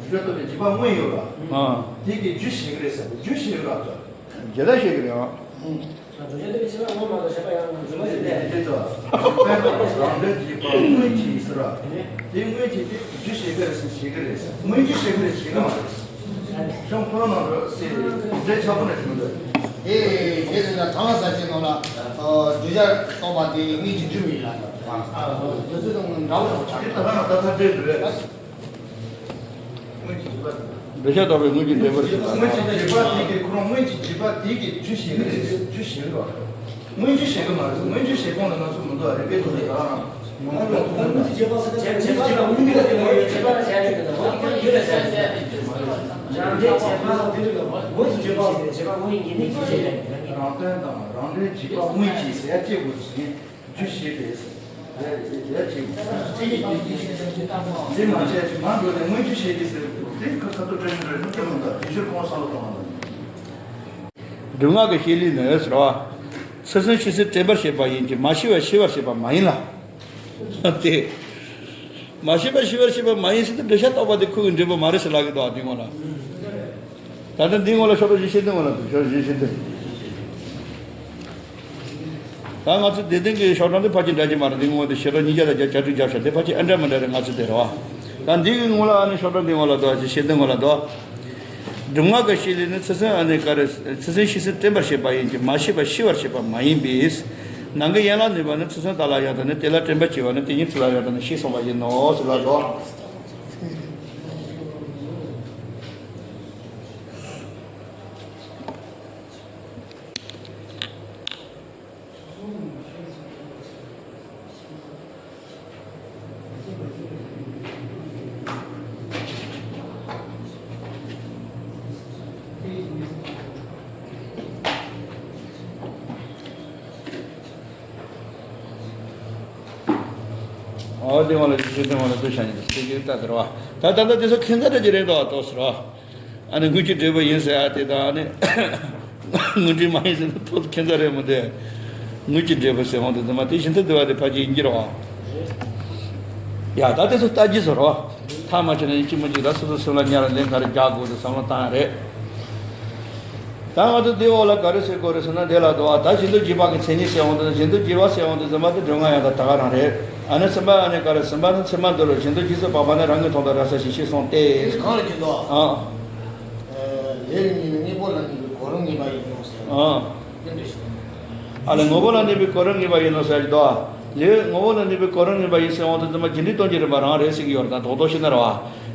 བསྒྲུབ་བྱ་ལྟ་བུའི་རྗེས་དཔག་མངོན་ཡོད་ར། ཨ། དེ་གི་རྒྱུ་ཤེས་ཀྱི་རེད་ཟེར། རྒྱུ་ཤེས་ཡོད་ར་ད། རྗེས་དཔག་ཤེས་ཀྱི་རེད་ཨ། བསྒྲུབ་བྱ་ལྟ་བུའི་རྗེས་དཔག་མངོན་མ་གཏོགས་ཤེས་པ་ཡང་འཛིན་པ་ཞིག་ལས། དེ་ལྟར་དཔེར་ན་རང་དོན་རྗེས་དཔག་སྔོན་གྱི་ཟེར་ར། དེ་སྔོན་གྱི་དེ་རྒྱུ་ཤེས་ཀྱི་རེད་ཟེར། ཤེས་ཀྱི་རེད་ཟེར། སྔོན་རྒྱུ་ཤེས་ཀྱི་རེད། ཤེས་ཀྱི་མ་རེད། གཞུང་ཁོ་རང་ནང་དུ་སེ་འབྲེལ་ཆགས་པོ་ནས་བྱུང་འདུག་དེ་དེ་ཟེར་ན་ཐང་ས་ཅན་ནང་ལ་བསྒྲུབ་བྱ་རྟོགས་པ་དེ་དངོས་གཞི་འགྱུར་བའི་ལ་དང་། དེ་ཚོ་དང་འདྲ་བོ་ཆགས། དེ་ད་ག་ན་ད་ཐབས་འབྲས་འདུག་རེད། བསྒྲུབ་བྱ་རྟོགས་པའི་དངོས་གཞི་འབྲས་བུར་ཞུགས་པ། སྔོན་གྱི་རྗེས་དཔག་དེ་གི་ཁོ་རང་སྔོན་གྱི་རྗེས་དཔག་དེ་གི་རྒྱུ་ཤེས་ཀྱི་རེད། རྒྱུ་ཤེས་ཀྱི་རེད། སྔོན་རྒྱུ་ཤེས་ཀྱི་མ་རེད། སྔོན་རྒྱུ་ཤེས་གོང་ལ་ང་ཚོ་མི་འདུག་ཨ། རེད་པས་དོན་དེ་ག་རང་ཡོང་གི་འདུག་སྔོན་གྱི་རྗེས་དཔག་ཟེར་ན་རྗེས་དཔག་རྗེས་དཔག་སྔོན་གྱི་རྗེས་དཔག་རྗེས་དཔག་ལ་བྱ་ཡ་ཡོད་གི། སྔོན་གྱི་རྗེས་དཔག་ཟེར་ན་དེ་རེད་ལ། སྔོན་གྱི་རྗེས་དཔག་ཟེར་ན་རྗེས་དཔག་སྔོན་གྱི་ནི་རྒྱུ་ཤེས་རེད། རང་དོན་དང་རང་དོན་རྗེས་དཔག་སྔོན་གྱི་ཟེར་ཡ་གཅིག་དགོས་སུ་ཡིན། རྒྱུ་ཤེས་པས། རེད་རེད་རེད་ཅེས། དེ་མ་བྱས་ཅིག་མ་འགྲོ་ནས་སྔོན་རྒྱུ་ཤེས་ཀྱི་ཟེར། དེ་ཁ་ཁ་ཐུག་དྲན་རེད་ཁྱོད་མི་འདུག་དེ་ཕྱིར་ཁོང་བསམ་བློ་གཏོང་བ་དང་། སྒྲུབ་ངག་གི་བཤད་ལུགས་ནི་ཟེར་བ། ཚུལ་གསུམ་ཤེས་ཚུལ་དྲན་པར་བྱེད་པ་ཡིན་གྱི། མ་ཤེས་པ་ཤེས་པར་བྱེད་པ་མ་ཡིན་ལ། དེ། མ་ཤེས་པ་ཤེས་པར་བྱེད་པ་མ་ཡིན་ཟེར་དུས་བསྒྲུབ་བྱ་རྟོགས་པ་དེ་ཁོ་གི་འབྲས་བུ་མ་རེད་ཟེར་ལབ་ཀྱི་འདུག་ཨ། འདི་སྔོན་ལ། ད་ལྟ་འདི་སྔོན་ལ་ཤོག་གྲངས་བཞི་བཤད་དུས་སྔོན་ལ་འདུག་ཤོག་གྲངས་བཞི་བཤད་དུས། ད་ང་ཚོ་དེ་སྟེང་གི་ཤོག་གྲངས་དེ་ཕལ་ཆེར་འདྲ་གི་མ་རེད། འདི་སྔོན་དེ་ཤོག་གྲངས་ཉིས་བརྒྱ་དང་བརྒྱད་ཅུ་གྱ་དྲུག་བརྒྱབ་ཤག་དེ་ཕལ་ཆེར་ཨ་འདྲ་མི་འདྲ་རེད། ང་ཚོ་དེ་རེད་བ། ད་འདི་གི་སྔོན་ལ་ཨ་ནི་ཤོག་གྲངས་འདི་སྔོན་ལ་འདུག་ཨ། ཅིག་བཤད་དུས་སྔོན་ལ་འདུག་སྒྲུབ་ངག་གི་བཤད་ལུགས་ནི་ཚུལ་གསུམ་ཨ་ནི་ག་རེ། ཚུལ་གསུམ་ཤེས་ཚུལ་དྲན་པར་བྱེད་པ་ཡིན་གྱི། མ་ཤེས་པ་ཤེས་པར་བྱེད་པ་མ་ཡིན་པས། ནང་གི་ཡན་ལག་ནུས་པ་ནི་ཚུལ་གསུམ་དག་ལ་ཡང་དག་ནི། དེ་ལ་དྲན་པར་བྱེད་པ་ནི་དེ་ཉིད་ཚུལ་ལ་ཡང་དག་ནི་ཞེས་གསུངས་པ་ཡིན་ནོ་ཟེར་ལ་འདུག་འོ་དེ་བ་ལ་ཅི་ཞིག་དེ་བ་ལ་དུ་ཤ་ཉེ་དུ་ཅི་ཞིག་ལྟ་དེར་བ། ད་ད་ལྟ་དེ་ཚོ་ཁྱད་མཚར་དེ་ཅི་རེད་འདུག་ཏོག་ཟེར་བ། ཨ་ནི་དངོས་ཀྱི་འབྲས་བུ་ཡིན་ཟེར་ཡ་དེ་དང་། ཨ་ནི་དངོས་འབྲས་མ་ཡིན་ཟེར་ན་ཏོག་ཙམ་ཁྱད་མཚར་རེད་མོ། དེ་དངོས་ཀྱི་འབྲས་བུ་ཟེར་འོང་དུས་ཙམ་པ་དེ་བཞིན་དུ་འདུལ་བ་དེ་ཕལ་ཆེར་ཡིན་གྱི་རེད་བ། ཡ་ད་དེ་ཚོ་ལྟ་རྒྱུ་ཟེར་རོ། ཐག་མ་ཆོད་ན་ཡིན་གཅིག་མིན་གཅིག་ད་སོ་སོ་སེམས་ལ་ཉར་ལེན་ག་རེ་རྒྱག་དགོས་འདུག་བསམ་བློ་བཏང་ཡ་རེད། ད་ང་ཚོ་དེའི་འོག་ལ་ག་རེ་ཟེར་དགོས་རེད་ཟེར་ན། དེ་ལ་འདུག་བ། ད་བཞིན་དུ་རྗེས་དཔག་གི་མཚན་ཉིད་ཟེར་འོང་དུས། བཞིན་དུ་རྗེས་དཔག་ཟེར་འོང་དུས་ཙམ་པ་དེ་སྒྲུབ་ངག་ཡང་དག་ད་ག་རང་རེད། ཨ་ནི་གསུམ་པ་ཨ་ནི་ག་རེ། གསུམ་པ་ནི་ཚད་མར་འདོད་རུང་བཞིན་དུ་རྗེས་སུ་དཔག་པ་ནི་རང་གིས་མཐོང་དང་ར་ས་ཞེས་ཤེས་གསུངས་ཏེ། དེ་གང་ལ་གྱུར་ཏོ། ཨ། ལས་ཉིད་ནི་དངོས་པོ་ལ་གནས་པའི་གོ་རིམ་ངེས་པ་ཡིན་ནོ་ཟེར། ཨ། དེ་འདྲ་ཞིག་ཨ་ལས་ངོ་བོ་ལ་གནས་པའི་གོ་རིམ་ངེས་པ་ཡིན་ནོ་ཟེར་གྱི་འདུག་ཨ། ལས་ངོ་བོ་ལ་གནས་པའི་གོ་རིམ་ངེས་པ་ཡིན་ཟེར་འོང་དུས་ཙམ་པ་རྒྱུ་འབྲས་སྟོང་ཉིད་རིམ་པ་རང་རེད་ཟེར་གྱི་ཡོད་རེད། ད་རྡོག་རྡོག་ཤེས་ན་རེད་བ།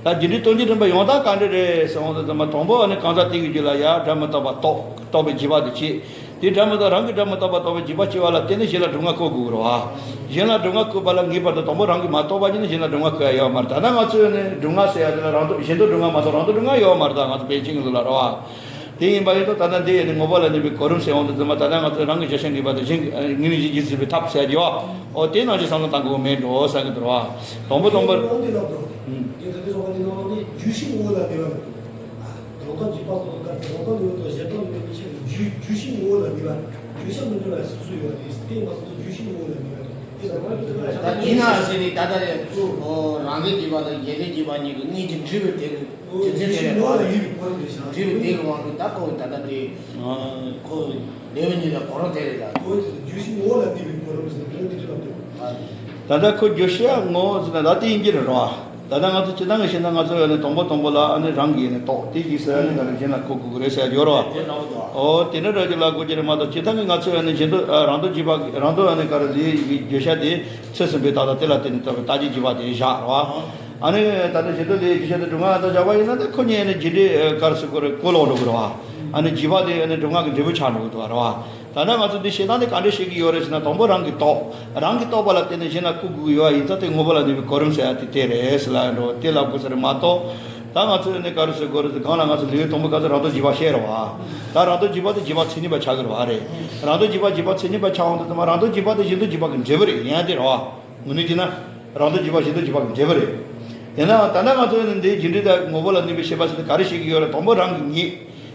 ད་རྒྱུ་འབྲས་སྟོང་ཉིད་རིམ་པ་ཡང་དག་ག་འདྲ་རེད་ཟེར་འོང་དུས་ཙམ་པ། དང་པོ་ཨ་ནི་གང་ཟག་དེ་གི་རྒྱུད་ལ་ཡ་སྒྲ་མི་རྟག་པ་རྟོགས། རྟོགས་པའི་རྗེས་དཔག་དེ་བྱེད། དེ་སྒྲ་མི་རྟག་རང་གིས་སྒྲ་མི་རྟག་པ་རྟོགས་པའི་རྗེས་དཔག་བྱས་པ་ལ་བརྟེན་ནས་གཞན་ལ་སྒྲུབ་ངག་བཀོད་དགོས་ཀྱི་རེད་བ། གཞན་ལ་སྒྲུབ་ངག་བཀོད་པ་ལ་ངེས་པར་དུ་དང་པོ་རང་གིས་མ་རྟོགས་པ་ཅིག་ནི་གཞན་ལ་སྒྲུབ་ངག་བཀོད་ཡ་ཡོད་མ་རེད། ད་ལྟ་ང་ཚོས་ནི་སྒྲུབ་ངག་ཟེར་ཡ་དེ་ལ་རང་དོན་བཞིན་དུ་སྒྲུབ་ངག་མ་གཏོགས་རང་དོན་སྒྲུབ་ངག་ཡོད་མ་རེད། ད་ང་ཚོ་པཎ་ཆེན་གྱི་ལུགས་ལ་རེད་བ། དེ་ཡིན་པ་ཡིན་དུས་ད་ལྟ་འདི་ཡི་ནི་ངོ་བོ་ལ་གནས་པའི་གོ་རིམ་ཟེར་འོང་དུས་ཙམ་པ། ད་ལྟ་ང་ཚོས་རང་གི་བརྗོད་བྱ་ངེས་པར་དུ་གཞན་གྱི་ངེས་ནས་གཞན་གྱིས་བརྗོད་པའི་ཐབས་ཟེར་གྱི་ཡོད། འོ་དེ་ནང་བཞིན་བསམ་བློ་བཏང་དགོས་མེད་འགྲོ་ཟེར་གྱི་འདུག་ར། དང་པོ་དང་པོ། རྒྱུ་ཤེས་ངོ་བོ་ལ་གནས་པ། རང་དོན་རྗེས་དཔག་ཏུ་དགར་ཏེ་རང་དོན་ཡོད་དོ་གཞན་དོན་མེད་པའི་ཕྱིར། རྒྱུ་ཤེས་ངོ་བོ་ལ་གནས་པ། བརྗོད་བྱ་མི་འདྲ་བ་སོ་སོ་ཡོད་དེ། དེ་ཡིན་པ་སོ་སོ་རྒྱུ་ཤེས་ངོ་བོ་ལ་གནས་པ། དེ་ལ་མ་གཏོགས་པ་ད་ཡིན་ན་ཟེར་ནས་ད་ལྟ་རེད། རང་དོན་རྗེས་དཔག་དང་གཞན་དོན་རྗེས་དཔག་གཉིས་ཀྱི་དངོས་ཀྱི་འབྲས་བུ་དེ་གི་རྒྱུ་མཚན་དེ་རེད་བ། འབྲས་བུ་དེ་གི་དབང་གིས་ད་ཁོ་ད་ལྟ་དེ་ཁོ་ལེའུ་གཉིས་ལ་གོ་རིམ་དེ་རེད་ལ། རྒྱུ་ཤེས་ངོ་བོ་ལ་གནས་པའི་གོ་རིམ་ཟེར་དོན་དེ་ཅི་ལ་འདུག་ད་ལྟ་ཁོ་རྒྱུ་ཤེས་ངོ་བོ་ཟེར་ན་ད་དེ་ཡིན་གྱི་རེད་བ། ད་ལྟ་ང་ཚོ་སྤྱིར་བཏང་གི་བཤད་ན་ང་ཚོས་ཨ་ནི་དང་པོ་དང་པོ་ལ་ཨ་ནི་རང་གིས་ཨ་ནི་རྟོགས། དེ་གིས་ཨ་ནི་ག་རེ་གཞན་ལ་བཀོད་དགོས་ཀྱི་རེད་ཟེར་ཡོད་རེད་བ། འོ་དེ་འདྲ་འདྲ་ཅིག་ལབ་དགོས་ཀྱི་རེད་མ་གཏོགས། སྤྱིར་བཏང་གི་ང་ཚོས་ཨ་ནི་བཞིན་དུ་ཨ་རང་དོན་རྗེས་དཔག་རང་དོན་ཨ་ནི་ག་རེ་ལས་ཀྱི་བརྗོད་བྱ་དེ་ཚུལ་གསུམ་པའི་རྟགས་དང་དེ་ལ་བརྟེན་ནས་རྟོགས་པའི་རྟགས་ཀྱི་རྗེས་དཔག་དེ་བཞག་རེད་བ། ཨ་ནི་ད་ལྟ་བཞིན་དུ་ལས་ཀྱི་བརྗོད་བྱ་དེ་སྒྲུབ་ངག་ཏུ་བཞག་པ་ཡིན་ན། ད་ཁོ་གཉིས་ཨ་ནི་རྗེས་འབྲས་ག་རེ་ཟེར་དགོས་རེད། གོ་ལོག་འགྲོ་གི་རེད་བ། ཨ་ནི་རྗེས་དཔག་དེ་ཨ་ནི་སྒྲུབ་ངག་གི་འབྲས་བུ་ཆགས་འགྲོ་གི་འདུག་བ་རེད་བ། ད་ནི་ང་ཚོ་འདི་བཤད་སྟངས་དེ་ག་འདྲ་བཤད་ཀྱི་ཡོད་རེད་ཟེར་ན། དང་པོ་རང་གིས་རྟོགས། རང་གིས་རྟོགས་པ་ལ་བརྟེན་ནས་གཞན་ལ་བཀོད་དགོས་ཀྱི་ཡོད་པ་ཡིན་ཙང་། དེ་ངོ་བོ་ལ་གནས་པའི་གོ་རིམ་ཟེར་ཡ་དེ་དེ་རེད་ཟེར་ལབ་འགྲོ། དེ་ལབ་དགོས་ས་རེད་མ་གཏོགས། ད་ང་ཚོས་ནི་ག་རེ་ཟེར་དགོས་རེད་ཟེར། གང་ལ་ང་ཚོ་ལེའུ་དང་པོ་ག་ཚོད་རང་དོན་རྗེས་དཔག་བཤད་རེད་བ། ད་རང་དོན་རྗེས་དཔག་དེ་རྗེས་དཔག་མཚན་ཉིད་པ་ཆགས་ཀྱི་རེད་བ། རེད། རང་དོན་རྗེས་དཔག་རྗེས་དཔག་མཚན་ཉིད་པ་ཆགས་འོང་དུས་ཙམ་པ་རང་དོན་རྗེས་དཔག་དེ་གཞན་དོན་རྗེས་དཔག་གི་འབྲས་བུ་རེད། ཡང་དེ་རེད་བ། དངོས་གནས་བྱས་ན། རང་དོན་རྗེས་དཔག་གཞན་དོན་རྗེས་དཔག་གི་འབྲས་བུ་རེད། ཡིན་ནའང་ད་ལྟ་ང་ཚོ་ནི་འདིའི་རྒྱུ་འབྲས་དང་ངོ་བོ་ལ་གནས་པའི་ཤེས་པ་ཟེར་དེ་ག་རེ་བཤད་ཀྱི་ཡོད་རེད། དང་པོ་རང་གིས་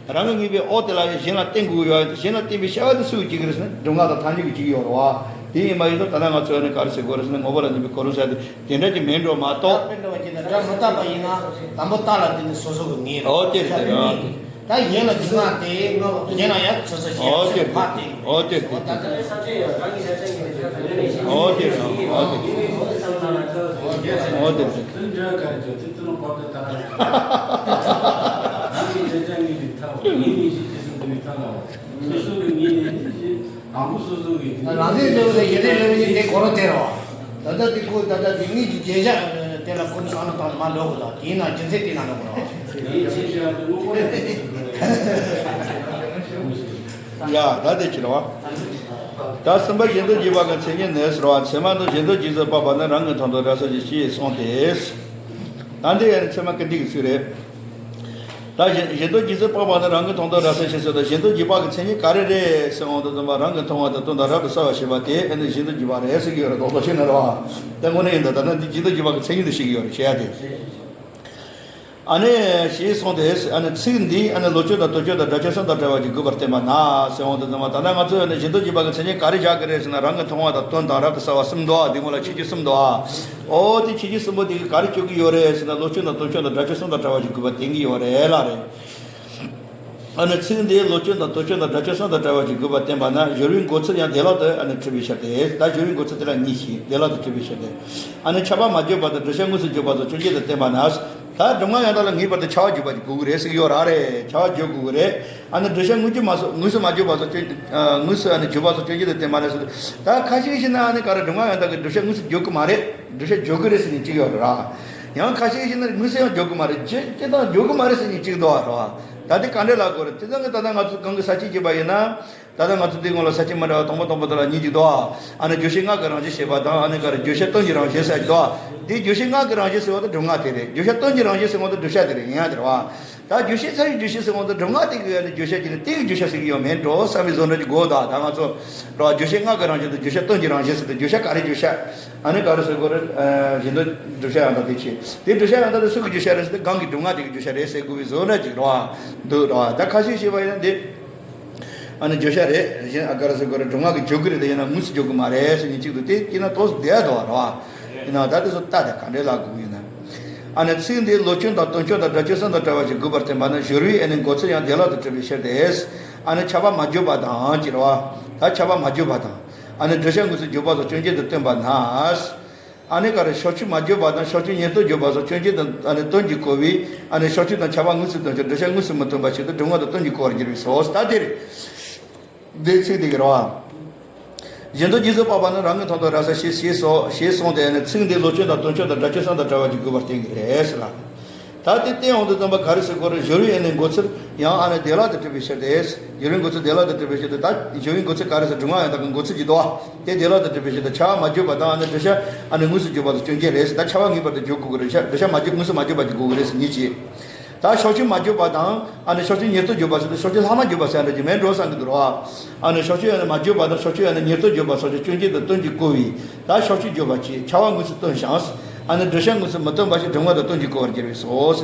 ངེས། རང་གིས་ངེས་པའི་འོ་དེ་ལ་གཞན་ལ་བརྟེན་དགོས་ཀྱི་ཡོད་རེད། གཞན་ལ་བརྟེན་པའི་ཤེས་པ་དེ་སུས་བྱེད་ཀྱི་རེད་ཟེར་ན་སྒྲུབ་ངག་དང་ཐལ་འགྱུར་གྱིས་བྱེད་ཀྱི་ཡོད་རེད་བ། དེ་ཡིན་པ་ཡིན་ན་ད་ལྟ་ང་ཚོ་ནི་ག་རེ་ཟེར་དགོས་རེད་ཟེར་ན་ངོ་བོ་ལ་གནས་པའི་གོ་རིམ་ཟེར་དེ་དེ་འདྲ་ཅིག་མིན་འགྲོ་མ་གཏོགས། དཔེ་འདྲ་བ་ཅིག་ན་སྒྲ་མི་རྟག་པ་ཡིན་ན་དང་པོ་རྟགས་ལ་བརྟེན་ནས་སོ་སོ་གི་ངེས་རེད། འོ་དེ་རེད། ད་དེ་ནི་ད་གཞན་ལ་སྒྲུབ་ངག་དེ་གཞན་ལ་ཡང་སོ་སོ་ཞེས་འོ་དེ་ཞེས་རེད། ཕར་བརྟེན། འོ་དེ་རེད། ད་ལྟ་ཨོ་དེ་རང་ཨོ་དེ་ཨོ་དེ་རང་ཚོའི་འདྲ་བོ་ལ་ཡེ་རེ་རེ་རེ་དེ་གོ་རོ་དེ་རོ། ད་ལྟ་དེ་ཁོ་ད་ལྟ་དེ་གཉིས་ཀྱི་བརྗོད་བྱ་དེ་ལ་ཁོ་ཚོ་ཨ་ན་དང་མ་འགྲོ་གི་ད་དེའི་ནང་རྒྱུ་མཚན་དེ་ན་འགྲོ་གི་རོ། ཡ་ད་དེ་ཕྱིར་བ། ད་གསུམ་པ་གཞན་དོན་རྗེས་དཔག་གི་མཚན་ཉིད་ནི་ཟེར་བ། ཚད་མ་དང་གཞན་དོན་རྗེས་སུ་དཔག་པ་ནི་རང་གི་མཐོང་ལྡོག་རབ་གསལ་ཞེས་ཞེས་གསུངས་ཏེ། ད་འདི་ཡང་ཚད་མ་ཀུན་བཏུས་ཀྱི་ཚིག་རེད། ད་གཞན་གཞན་དོན་རྗེས་སུ་དཔག་པ་ནི་རང་གི་མཐོང་ལྡོག་རབ་གསལ་ཞེས་ཟེར་ཏེ་གཞན་དོན་རྗེས་དཔག་གི་མཚན་ཉིད་ག་རེ་རེད་ཟེར་འོང་དུས་ཙམ་པ་རང་གི་མཐོང་བ་དང་དོན་དམ་རབ་ཏུ་གསལ་བར་བྱེད་པ་དེ་ཨ་ནི་གཞན་དོན་རྗེས་དཔག་རེད་ཟེར་གྱི་ཡོད་རེད། རྡོག་རྡོག་ཤེས་ན་རེད་བ། དེ་དངོས་གནས་ཡིན་ད་ད་ནི་འདི་གཞན་དོན་རྗེས་དཔག་གི་མཚན་ཉིད་དུ་བཤད་ཀྱི་ཡོད་རེད་བཤད་ཡ་དེ། ཨ་ནི་ཞེས་གསུངས་ཏེ། ཨ་ནི་ཚིག་འདིས་ཨ་ནི་བློ་སྐྱོན་དང་དོན་སྐྱོན་དང་སྒྲ་སྐྱོན་གསུམ་དང་བྲལ་བ་ཞིག་དགོས་པར་བསྟན་པ་ན་ཟེར་འོང་དུས་ཙམ་པ་ད་ལྟ་ང་ཚོས་ཨ་ནི་གཞན་དོན་རྗེས་དཔག་གི་མཚན་ཉིད་ག་རེ་བཞག་གི་རེད་ཟེར་ན་རང་གི་མཐོང་བ་དང་དོན་དམ་རབ་ཏུ་གསལ་བ་གསུམ་འདུག་ཨ། འདི་སྔོན་ལ་ཁྱད་ཆོས་གསུམ་འདུག་ཨ། ཨོ་དེ་ཁྱད་ཆོས་གསུམ་པོ་དེ་གིས་ག་རེ་སྤྱོད་ཀྱི་ཡོད་རེད་ཟེར་ན་བློ་སྐྱོན་དང་དོན་སྐྱོན་དང་སྒྲ་སྐྱོན་གསུམ་དང་བྲལ་བ་ཞིག་དགོས་པར་བསྟན་གྱི་ཡོད་རེད་ལ་རེད། ཨ་ནི་ཚིག་འདིས་བློ་སྐྱོན་དང་དོན་སྐྱོན་དང་སྒྲ་སྐྱོན་གསུམ་དང་བྲལ་བ་ཞིག་དགོས་པར་བསྟན་པ་ན་སྦྱོར་བའི་འགོད་ཚུལ་ཡང་བདེ་བླག་ཏུ་ཨ་ནི་གྲུབ་པའི་ཕྱིར་ཏེ། ད་སྦྱོར་བའི་འགོད་ཚུལ་དེ་ལ་གཉིས་ཤིག་བདེ་བླག་ཏུ་གྲུབ་པའི་ཕྱིར་ཏེ། ཨ་ནི་ཁྱབ་པ་མ་བརྗོད་པ་དང་བསྒྲུབ་བྱ་དངོས་སུ་བརྗོད་པ་སོགས་སྐྱོན་བརྗོད་དུ་བསྟན་པ་ན། ད་སྒྲུབ་ངག་ཡང་དག་ལ་ངེས་པར་དུ་ཁྱབ་པ་བརྗོད་པ་ཞིག་དགོས་ཀྱི་རེད་ཟེར་གྱི་ཡོད་ར་རེད། ཁྱབ་པ་བརྗོད་དགོས་ཀྱི་རེད། ཨ་ནི་བསྒྲུབ་བྱ་དངོས་བརྗོད་མ་སོགས་དངོས་སུ་མ་བརྗོད་པ་སོགས་སྐྱོན་ཨ་དངོས་སུ་ཨ་ནི་བརྗོད་པ་སོགས་སྐྱོན་བརྗོད་དུ་བསྟན་པ་ན་ཟེར། ད་ཁ་ཤས་ཤིག་ན་ཨ་ནི་ག་རེ་སྒྲུབ་ངག་ཡང་དག་གིས་བསྒྲུབ་བྱ་དངོས་སུ་བརྗོད་ཀྱི་མ་རེད། བསྒྲུབ་བྱ་བརྗོད་ཀྱི་རེད་ཟེར་མཁན་གཅིག་ཡོད་རེད་ར། ཡང་ཁ་ཤས་ཤིག་ན་དངོས་སུ་ཡང་བརྗོད་ཀྱི་མ་རེད། སྤྱིར་སྤྱིར་བཏང་བརྗོད་ཀྱི་མ་རེད་ཟེར་མཁན་གཅིག་འདུག་བ་རེད་བ། ད་དེ་ག་འདྲས་ལབ་དགོས་རེད། དེ་ཙང་གི་ད་ལྟ་ང་ཚོ་གང་གི་ས་བཅད་བྱས་པ་ཡིན་ན། ད་ལྟ་ང་ཚོ་འདི་སྔོན་ལ་ས་བཅད་མ་འདྲ་བ་དང་པོ་དང་པོ་དེ་ལ་གཉིས་ཅིག་འདུག་ཨ། ཨ་ནི་བརྗོད་བྱའི་སྔགས་ཀྱི་རང་བཞིན་ཞེས་པ་དང་ཨ་ནི་ག་རེ་བརྗོད་བྱ་དོན་གྱི་རང་བཞིན་ཟེར་གྱི་འདུག་ཨ། འདི་བརྗོད་བྱའི་སྔགས་ཀྱི་རང་བཞིན་ཟེར་བ་དེ་སྒྲུབ་ངག་དེ་རེད། བརྗོད་བྱ་དོན་གྱི་རང་བཞིན་ཟེར་བ་དེ་བསྒྲུབ་བྱ་དེ་རེད། ཡིན་ཡ་དེ་རེད་བ། ད་བརྗོད་བྱའི་ཚ་བའི་བརྗོད་བྱ་ཟེར་བ་དེ་སྒྲུབ་ངག་དེ་གི་ཨ་ནི་བརྗོད་བྱ་གྱི་ནི་དེ་གི་བརྗོད་བྱ་ཟེར་གྱི་ཡོད་མེད་འགྲོ་བསམ་པའི་བཟོ་འདྲ་ཅིག་དགོས། ད་ད་ང་ཚོ་ར་བརྗོད་བྱའི་སྔགས་ཀྱི་རང་བཞིན་དེ་བརྗོད་བྱ་དོན་གྱི་རང་བཞིན་ཟེར་ཏེ་བརྗོད་བྱ་ག་རེ་བརྗོད་བྱ། ཨ་ནི་ག་རེ་ཟེར་དགོས་རེད། གཞན་དོན་བསྒྲུབ་བྱ་ཡང་དག་དེ་བྱེད། དེ་བསྒྲུབ་བྱ་ཡང་དག་དེ་སུ་གི་བརྗོད་བྱ་རེད་ཟེར་ཏེ་གང་གི་སྒྲུབ་ངག་དེ་གི་བརྗོད་བྱ་རེད་ཟེར་དགོས་པའི་བཟོ་འདྲ་ཅིག་རེད་བ། འདུག་རེད་བ། ད་ཁ་ཤས་ཤིག་བཤད་པ་ཡིན་ན་འདི། ཨ་ནི་བརྗོད་བྱ་རེད། གཞན་ཨ་ག་རེ་ཟེར་དགོས་རེད། སྒྲུབ་ངག་གི་བརྗོད་ཀྱི་རེད་དེ་ཡིན་ན་དངོས་སུ་བརྗོད་ཀྱི་མ་རེད་ཟེར་མཁན་གཅིག་འདུག་དེ་སྐྱིད་ན་ཏོག་ཙམ་བསྡད་འདུག་བ་རེད་བ། ཡིན་ནའང་ད་དེ་ཚོ་ལྟ་དེ་ག་འདྲས་ལབ་དགོས་ཡིན་ན། ཨ་ནི་ཚིག་འདིའི་བློ་སྐྱོན་དང་དོན་སྐྱོན་དང་སྒྲ་སྐྱོན་གསུམ་དང་བྲལ་བ་ཞིག་དགོས་པར་བསྟན་པ་ནི་སྦྱོར་བའི་ཨ་ནི་འགོད་ཚུལ་ཡང་བདེ་བླག་ཏུ་གྲུབ་པའི་ཕྱིར་ཏེ། ཨ་ནི་ཁྱབ་པ་མ་བརྗོད་པ་དང་ཅེས་རེད་བ། ད་ཁྱབ་པ་མ་བརྗོད་པ་དང་། ཨ་ནི་བསྒྲུབ་བྱ་དངོས་སུ་བརྗོད་པ་སོགས་སྐྱོན་བརྗོད་དུ་བསྟན་པ་ན། ཨ་ནི་ག་རེ་ཕྱོགས་ཆོས་མ་བརྗོད་པ་དང་ཕྱོགས་ཆོས་ཉེར་བསྡོགས་བརྗོད་པ་སོགས་སྐྱོན་བརྗོད་དང་ཨ་ནི་དོན་གྱིས་གོ་བས། ཨ་ནི་ཕྱོགས་ཆོས་དང་ཁྱབ་པ་དངོས་སུ་སྟོན་ཕྱིར་བསྒྲུབ་བྱ་དངོས་སུ་མི་སྟོན་པ་ཞིག་ཏུ་སྒྲུབ་ངག་དང་དོན་གྱིས་གོ་བར་འགྱུར་བས་སོ། ད་དེ་རེད། འདིའི་ཚིག་དེ་གི་རེད་བ། གཞན་དོན་རྗེས་སུ་དཔག་པ་ནི་རང་གི་མཐོང་ལྡོག་རབ་གསལ་ཞེས་ཞེས་སོ་ཞེས་གསུངས་ཏེ་ནི་ཚིག་འདིའི་བློ་སྐྱོན་དང་དོན་སྐྱོན་དང་སྒྲ་སྐྱོན་གསུམ་དང་བྲལ་བ་ཞིག་དགོས་པར་བསྟན་གྱི་རེད་ཟེར་ལ། ད་དེ་བསྟན་འོང་དུས་ཙམ་པ་ག་རེ་ཟེར་དགོས་རེད། སྦྱོར་བའི་ཨ་ནི་འགོད་ཚུལ་ཡང་ཨ་ནི་བདེ་བླག་ཏུ་གྲུབ་པའི་ཕྱིར་ཏེ། སྦྱོར་བའི་འགོད་ཚུལ་བདེ་བླག་ཏུ་གྲུབ་པའི་ཕྱིར་ཏེ། ད་སྦྱོར་བའི་འགོད་ཚུལ་ག་རེ་ཟེར། སྒྲུབ་ངག་ཡང་དག་གི་འགོད་ཚུལ་གྱི་དོ། དེ་བདེ་བླག་ཏུ་གྲུབ་པའི་ཕྱིར་ཏེ་ཁྱབ་པ་མ་བརྗོད་པ་དང་ཨ་ནི་བསྒྲུབ་བྱ་ཨ་ནི་དངོས་སུ་བརྗོད་པ་དང་སྐྱོན་ཅན་རེད་ཟེར། ད་ཁྱབ་པ་ངེས་པར་དུ་བརྗོད་དགོས་ཀྱི་རེད། བསྒྲུབ་བྱ་མ་བརྗོད་དངོས་སུ་མ་བརྗོད་པ་ཅིག་དགོས་ཀྱི་རེད་ཟེར་མཁན་གཅིག་ད་ཕྱོགས་ཆོས་མ་བརྗོད་པ་དང་ཨ་ནི་ཕྱོགས་ཆོས་ཉེར་བསྡོགས་བརྗོད་པ་ཟེར་ཏེ་ཕྱོགས་ཆོས་ལྷག་མ་བརྗོད་པ་ཟེར་ཡ་འདྲ་ཅིག་མེད་འགྲོ་བསམ་གྱི་འདུག་རོ། ཨ་ནི་ཕྱོགས་ཆོས་ཨ་ནི་མ་བརྗོད་པ་དང་ཕྱོགས་ཆོས་ཨ་ནི་ཉེར་བསྡོགས་བརྗོད་པ་སོགས་ཀྱི་སྐྱོན་ཅན་དང་དོན་གྱིས་གོ་བས། ད་ཕྱོགས་ཆོས་བརྗོད་པ་ཅིག་ཁྱབ་པ་དངོས་སུ་སྟོན་ཞིང་། ཨ་ནི་བསྒྲུབ་བྱ་དངོས་སུ་མི་སྟོན་པ་ཞིག་སྒྲུབ་ངག་དང་དོན་གྱིས་གོ་བར་འགྱུར་བས་སོ།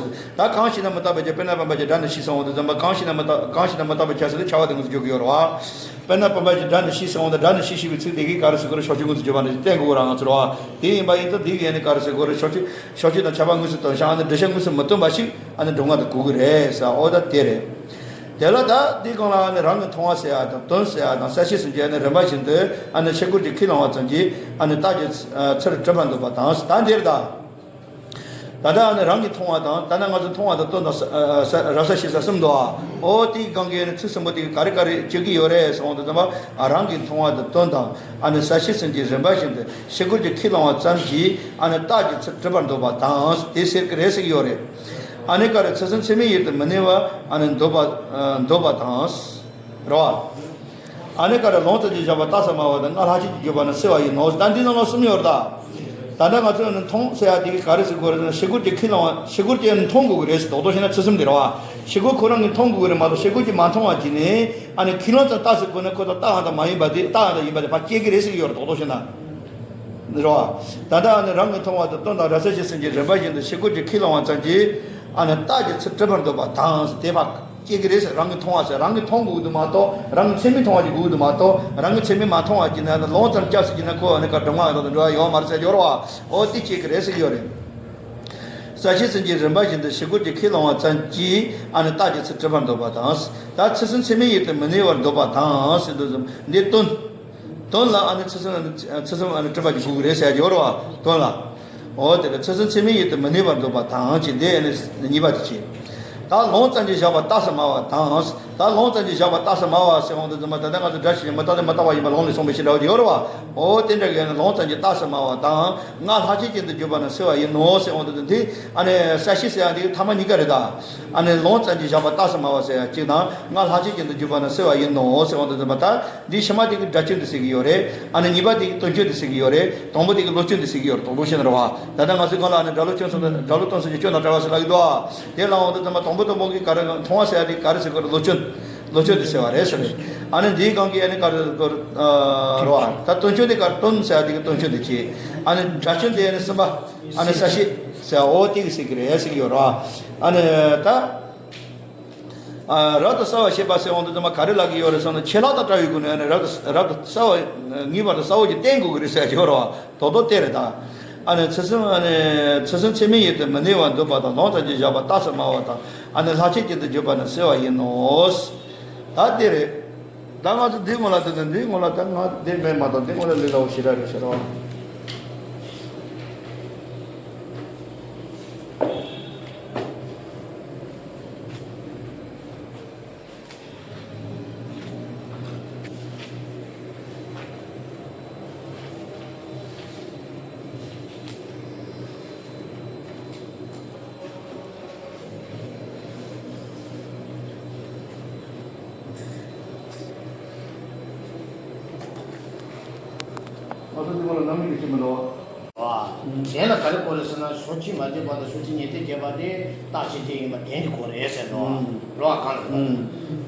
ད་གང་ཞིག་ན་མི་རྟག་པའི་ཁྱབ། དཔེར་ན་བུམ་པ་ཅིག་སྒྲ་ནི་ཤེས་ཟེར་འོང་དུས་ཙམ་པ་གང་ཞིག་ན་མི་རྟག་གང་ཞིག་ན་མི་རྟག་པའི་ཁྱབ་ཟེར་ཏེ་ཁྱབ་པ་དེ་དངོས་སུ་བརྗོད་ཀྱི་ཡོད་རེད་བ། དཔེར་ན་བུམ་པ་ཅིག་སྒྲ་ནི་ཤེས་ཟེར་འོང་དུས་སྒྲ་ནི་ཤེས་ཞེས་པའི་ཚིག་དེ་གིས་ག་རེ་ཟེར་དགོས་རེད། ཕྱོགས་ཆོས་དངོས་སུ་བརྗོད་པ་འདྲ་ཞིག་བསྟན་དགོས་ར་ང་ཚོ་རེད་བ། དེ་ཡིན་པ་ཡིན་ཙང་དེ་གིས་ཨ་ནི་ག་རེ་ཟེར་དགོས་རེད། ཕྱོགས་ཆོས་ཕྱོགས་ཆོས་དང་ཁྱབ་པ་དངོས་སུ་སྟོན་ཞིང་ཨ་ནི་བསྒྲུབ་བྱ་དངོས་སུ་མི་སྟོན་པ་ཞིག་ཨ་ནི་སྒྲུབ་ངག་ཏུ་གོ་གི་རེད་ཟེར། འོ་ད་དེ་རེད། དེ་ལ་ད་འདི་སྒང་ལ་ཨ་ནི་རང་གི་མཐོང་བ་ཟེར་ཡ་དང་དོན་ཟེར་ཡ་དང་གསལ་བྱེད་ཟེར་གྱི་ཨ་ནི་རིམ་པ་བཞིན་དུ་ཨ་ནི་ཕྱི་རྒོལ་གྱིས་ཁས་བླངས་པ་ཙམ་གྱིས་ཨ་ནི་རྟགས་ཀྱི་ཚུལ་གྲུབ་པར་འདོད་པ་དང་། ད་འདིར་ད། ད་ལྟ་ཨ་ནི་རང་གིས་མཐོང་བ་དང་ད་ལྟ་ང་ཚོས་མཐོང་བ་དང་དོན་དང་ས་ས་རབ་གསལ་ཞེས་ས་གསུམ་འདུག་ཨ། ཨོ་དེའི་སྒང་གི་ཨ་ནི་ཚིག་གསུམ་པོ་དེ་ག་རེ་ག་རེ་བརྗོད་ཀྱི་ཡོད་རེད་ཟེར་འོང་དུས་ཙམ་པ་ཨ་རང་གིས་མཐོང་བ་དང་དོན་དང་ཨ་ནི་གསལ་བྱེད་ཟེར་གྱི་རིམ་པ་བཞིན་དུ་ཕྱི་རྒོལ་གྱིས་ཁས་བླངས་པ་ཙམ་གྱིས་ཨ་ནི་རྟགས་ཀྱི་ཚུལ་གྲུབ་པར་འདོད་པ་དང་དེ་ཟེར་གྱི་རེད་ཟེར་གྱི་ཡོད་རེད། ཨ་ནི་ག་རེ་ཚུལ་གསུམ་ཚད་མས་དབྱེར་དུ་མི་གནས་པ་ཨ་ནི་འདོད་པ་འདོད་པ་དང་། རེད་བ། ཨ་ནི་ག་རེ་ལོང་ཙམ་གྱིས་བཞག་པ་རྟགས་སུ་སྨྲ་བ་དང་སྔར་ལྷག་བཅས་ཀྱིས་བརྗོད་པ་ནི་སེལ་བ་ཡིན་ནོ། ད་འདི་ནང་ལ་གསུམ་ཡོད་རེད་ད། ད་ལྟ་ང་ཚོས་ནི་མཐོང་ཟེར་ཡ་དེ་གི་ག་རེ་ཟེར་དགོས་རེད་ཟེར་ན། ཕྱི་རྒོལ་གྱི་ཁས་བླངས་པ། ཕྱི་རྒོལ་གྱིས་ནི་མཐོང་དགོས་ཀྱི་རེད་ཟེར། རྡོག་རྡོག་བཤད་ན་ཚུལ་གསུམ་དེ་རེད་བ། ཕྱི་རྒོལ་ཁོ་རང་གིས་མཐོང་དགོས་ཀྱི་རེད་མ་གཏོགས་ཕྱི་རྒོལ་གྱིས་མ་མཐོང་བ་བྱས་ནས་ཨ་ནི་ཁས་བླངས་ཙམ་རྟགས་ཟེར་དགོས་ན་ཁོ་ད་རྟགས་ཡང་དག་མ་ཡིན་པ་དེ། རྟགས་ཡང་དག་ཡིན་པ་དེ་ཕར་སྐྱེལ་གྱི་རེད་ཟེར་གྱི་ཡོད་རེད། རྡོག་རྡོག་བཤད་ན། རེད་བ། ད་ལྟ་ཨ་ནི་རང་གིས་མཐོང་བ་དང་དོན་དང་རེག་བྱ་སྤྱི་གསུམ་གྱི་རིམ་པ་བཞིན་དུ་ཕྱི་རྒོལ་གྱི་ཁས་བླངས་པ་ཙམ་གྱིས་ཨ་ནི་རྟགས་ཀྱི་ཚུལ་གྲུབ་པར་འདོད་པ་དང་ཟེར། དེ་ཕར་སྐྱེལ་གྱི་རེད་ཟེར། རང་གིས་མཐོང་བ་ཟེར། རང་གིས་མཐོང་དགོས་ཀྱི་འདུག་མ་གཏོགས། རང་གི་ཚད་མས་མཐོང་བ་ཅིག་དགོས་ཀྱི་འདུག་མ་གཏོགས། རང་གི་ཚད་མས་མ་མཐོང་བ་ཅིག་ན་ལོང་ཙམ་སྐྱབས་སུ་བགྱིས་ན་ཁོ་ཨ་ནི་ག་སྒྲུབ་ངག་ཡང་དག་ཏུ་འགྲོ་བ་ཡོད་མ་རེད་ཟེར་གྱི་ཡོད་རེད་བ། འོ་དེ་སྐྱེལ་གྱི་རེད་ཟེར་གྱི་ཡོད་རེད། རེག་བྱ་སྤྱི་གསུམ་གྱི་རིམ་པ་བཞིན་དུ་ཕྱི་རྒོལ་གྱི་ཁས་བླངས་པ་ཙམ་གྱིས་ཨ་ནི་རྟགས་ཀྱི་ཚུལ་གྲུབ་པར་འདོད་པ་དང་། ད་ཚུལ་གསུམ་ཚད་མའི་ཡུལ་དུ་མི་གནས་པར་འདོད་པ་དང་ཟེར་དུས་ཙམ་འདི་དོན། དོན་ལ་ཨ་ནི་ཚུལ་གསུམ། ཚུལ་གསུམ་ཨ་ནི་གྲུབ་པ་ཅིག་དགོས་ཀྱི་རེད་ཟེར་གྱི་ཡོད་རེད་བ། དོན་ལ། འོ་དེ་ལ་ཚུལ་གསུམ་ཚད་མའི་ཡུལ་དུ་མི་གནས་པར་འདོད་པ་དང་ཅེས། འདི་ཨ་ནི་གཉིས་པ་དེ་བྱས། ད་ལོང་ཙམ་གྱིས་བཞག་པ་རྟགས་སུ་སྨྲ་བ་དང་། ད་ལོང་ཙམ་གྱིས་བཞག་པ་རྟགས་སུ་སྨྲ་བ་ཟེར་འོང་དུས་ཙམ་པ། ད་ལྟ་ང་ཚོ་སྒྲ་ཕྱི་ཉིད་མི་རྟག་སྟེ་མི་རྟག་པ་ཡིན་པ་ལོང་ལས་གསུངས་པའི་ཕྱིར་འདྲ་བ་དེ་ཡོད་རེད་བ། འོ་དེ་འདྲ་གི་ཨ་ནི་ལོང་ཙམ་གྱིས་རྟགས་སུ་སྨྲ་བ་དང་། སྔར་ལྷག་བཅས་ཅན་དུ་གྱུར་པ་ན་སེལ་བ་ཡིན་ནོ་ཟེར་འོང་དུས་ཙམ། དེ་ཨ་ནི་ས་བཤད་ཟེར་ཡ་འདི་ཐ་མ་གཉིས་ཀ་རེད་ད། ཨ་ནི་ལོང་ཙམ་གྱིས་བཞག་པ་རྟགས་སུ་སྨྲ་བ་ཟེར་ཡ་གཅིག་དང་། སྔར་ལྷག་བཅས་ཅན་དུ་གྱུར་པ་ན་སེལ་བ་ཡིན་ནོ་ཟེར་འོང་དུས་ཙམ་པ། ད་འདི་ཕྱི་མ་དེ་གི་སྒྲ་སྐྱོན་དུ་ཟེར་གྱི་ཡོད་རེད། ཨ་ནི་གཉིས་པ་དེ་གི་དོན་སྐྱོན་དུ་ཟེར་གྱི་ཡོད་རེད། དང་པོ་དེ་གི་བློ་སྐྱོན་དུ་ཟེར་གྱི་ཡོད་རེད། དང་པོ་བཤད་ན་རེད་བ། ད་ལྟ་ང་ཚོའི་སྒང་ལ་ཨ་ནི་སྒྲ་བློ་སྐྱོན་སོགས་དང་། སྒྲ་བློ་སྟོན་སོགས་ཀྱི་སྐྱོན་དང་བྲལ་བ་ཟེར་ལབ་ཀྱི་འདུག་ཨ། དེ་ལ་འོང་དུས་ཙམ་པ་དང་པོ་དང་པོ་གི་ག་རེ་མཐོང་བ་ཟེར་ཡ་དེ་ག་རེ་ཟེར་དགོས་རེད། བློ་སྐྱོན། བློ་སྐྱོན་དུ་ཟེར་བ་རེད་ཟེར་རེད། ཨ་ནི་འདིའི་སྒང་གི་ཨ་ནི་ག་རེ་ཟེར་དགོས་རེད། ཨ་རེད་བ། ད་དོན་སྐྱོན་དེ་ག་རེ། དོན་ཟེར་ཡ་དེ་གི་དོན་སྐྱོན་དུ་བྱས། ཨ་ནི་སྒྲ་སྐྱོན་དེ་ཨ་ནི་གསུམ་པ། ཨ་ནི་ས་བཤད་ཟེར་བ། འོ་དེ་གི་ཟེར་གྱི་རེད་ཟེར་གྱི་ཡོད་རེད་བ། ཨ་ནི་ད། ཨ། རབ་ཏུ་གསལ་བར་བྱེད་པ་ཟེར་འོང་དུས་ཙམ་པ་ག་རེ་ལབ་ཀྱི་ཡོད་རེད་ཟེར་ན། ཆད་ལྷག་དང་བྲལ་བའི་སྒོ་ནས་ཨ་ནི་རབ་ཏུ། རབ་ཏུ་གསལ་བ། ངེས་པར་དུ་གསལ་བོ་ཅིག་བསྟན་དགོས་ཀྱི་རེད་ཟེར་གྱི་ཡོད་རེད་བ། རྡོག་རྡོག་དེ་རེད་ད། ཨ་ནི་ཚུལ་གསུམ། ཨ་ནི་ཚུལ་གསུམ་ཚད་མའི་ཡུལ་དུ་མི་གནས་པར་འདོད་པ་དང་། ལོང་ཙམ་གྱིས་བཞག་པ་རྟགས་སུ་སྨྲ་བ་དང་། ཨ་ནི་ལྷག་བཅས་ཅན་དུ་གྱུར་པ་ན་སེལ་བ་ཡིན་ནོ། ད་དེ་རེད། ད་ང་ཚོ་འདི་སྔོན་ལ་དེ་དང་འདི་སྔོན་ལ། ད་ང་འདི་མེད་མ་གཏོགས་འདི་སྔོན་ལ་ལས་སླ་བོ་ཞེ་དྲག་རེད་ཟེར་བ། ང་ཚོ་འདི་སྔོན་ལ་རྣམ་སྨིན་གྱི་ཕྱིར་མི་འདུག་བ། གཞན་ལ་ག་རེ་གོ་རེད་ཟེར་ན། ཕྱོགས་ཆོས་མ་བརྗོད་པ་དང་ཕྱོགས་ཆོས་ཉན་ཐོས་བརྗོད་པ་དེ་རྟགས་ཆོས་ཅན་ཡིན་པ་གཏན་གྱི་གོ་རེད་ཟེར་འགྲོ་བ། ཨུམ། འགྲོ་བ་གང་རེད་པ། ཨུམ།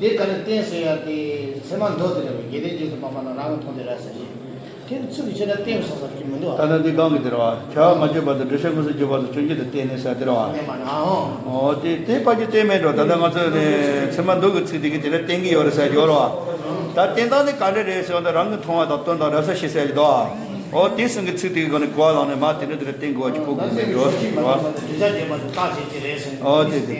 དེ་ག་ནས་བསྟན་ཟེར་ཡ་དེ་ཚད་མ་མདོ་དེ་རེད་པ། རྒྱས་འབྲིང་རྗེས་སུ་དཔག་པ་རྣམས་རང་གི་མཐོང་ཐོས་རབ་གསལ་བཞིན། དེ་ཚིག་གི་ཆེ་ན་བསྟན་ས་ས་ཀྱི་མི་འདུག་བ། ད་ལྟ་འདི་གང་གི་དེ་རེད་བ། བྱ་བ་མ་བརྗོད་པ་དང་། འདྲི་བྱ་དངོས་སུ་བརྗོད་པ་སོགས་ཆོས་ཅན་དུ་བསྟན་ནས་ཟེར་དེ་རེད་བ། ཨོ་དེ་དེ་ཕལ་ཆེར་བསྟན་མེད་འགྲོ། ད་ལྟ་ང་ཚོ་ནས་ཚད་མ་མདོ་གི་ཚིག་དེ་གི་དེ་འདྲ་བསྟན་གི་ཡོད་རེད་ཟེར་གྱི་ཡོད་རེད་བ། ད་བསྟན་སྟངས་དེ་ག་འདྲ་རེད་ཟེར་བ་དང་། རང་གི་མཐོང་བ་དང་། དོན་དང་རེག་བྱ་སྤྱི་གསུམ་ཟེར་གྱི་འདུག་བ། ཨོ་དེ་གསུམ་གྱི་ཚིག་དེ་གི་སྒོ་ནས་གོ་བ་བླངས་ནས་མར་དེ་འདྲ་དེ་འདྲ་བསྟན་དགོས་པ་ཅིག་གོ་དགོས་ཀྱི་ཡོད་ཟེར་གྱི་རེད་བ། ཨོ་དེ་དེ།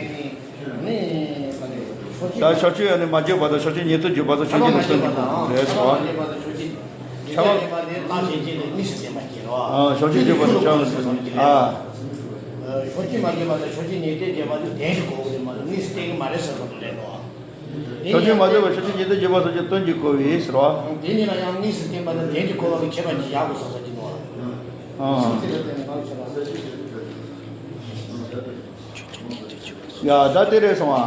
ད་ཕྱོགས་ཆོས་ཨ་ནི་མ་བརྗོད་པ་དང་ཕྱོགས་ཆོས་ཉན་ཐོས་བརྗོད་པ་སོགས་ཆོས་ཅན་དུ་སྟོན་གྱི་དགོས་རེད་ཟེར་བ། ཕྱོགས་ཆོས་བརྗོད་པ་དང་ཕྱོགས་ཆོས་ཉན་ཐོས་བརྗོད་པ་དེ་གཏན་གྱི་གོ་གི་རེད་མ་གཏོགས། ཕྱོགས་ཆོས་མ་བརྗོད་པ་དང་ཕྱོགས་ཆོས་ཉན་ཐོས་བརྗོད་པ་དེ་གཏན་གྱི་གོ་གི་མ་གཏོགས་དངོས་སུ་བསྟན་གྱི་མ་རེད་ཟེར་བ་དེ་རེད་དོ། ཕྱོགས་ཆོས་མ་བརྗོད་པ་ཕྱོགས་ཆོས་ཉན་ཐོས་བརྗོད་པ་སོགས་ཀྱིས་སྟོན་གྱི་གོ་བས་ཟེར་བ། དེ་གཉིས་ལ་ཡང་དངོས་སུ་བསྟན་པ་དང་གཏན་གྱི་གོ་བ་གི་ཁྱད་པར་གྱིས་ཡག་པོ་བསམ་ས་ཅིག་འདུག་བ། ཨང་། ཡ་ད་དེ་རེད་སོང་ཨ།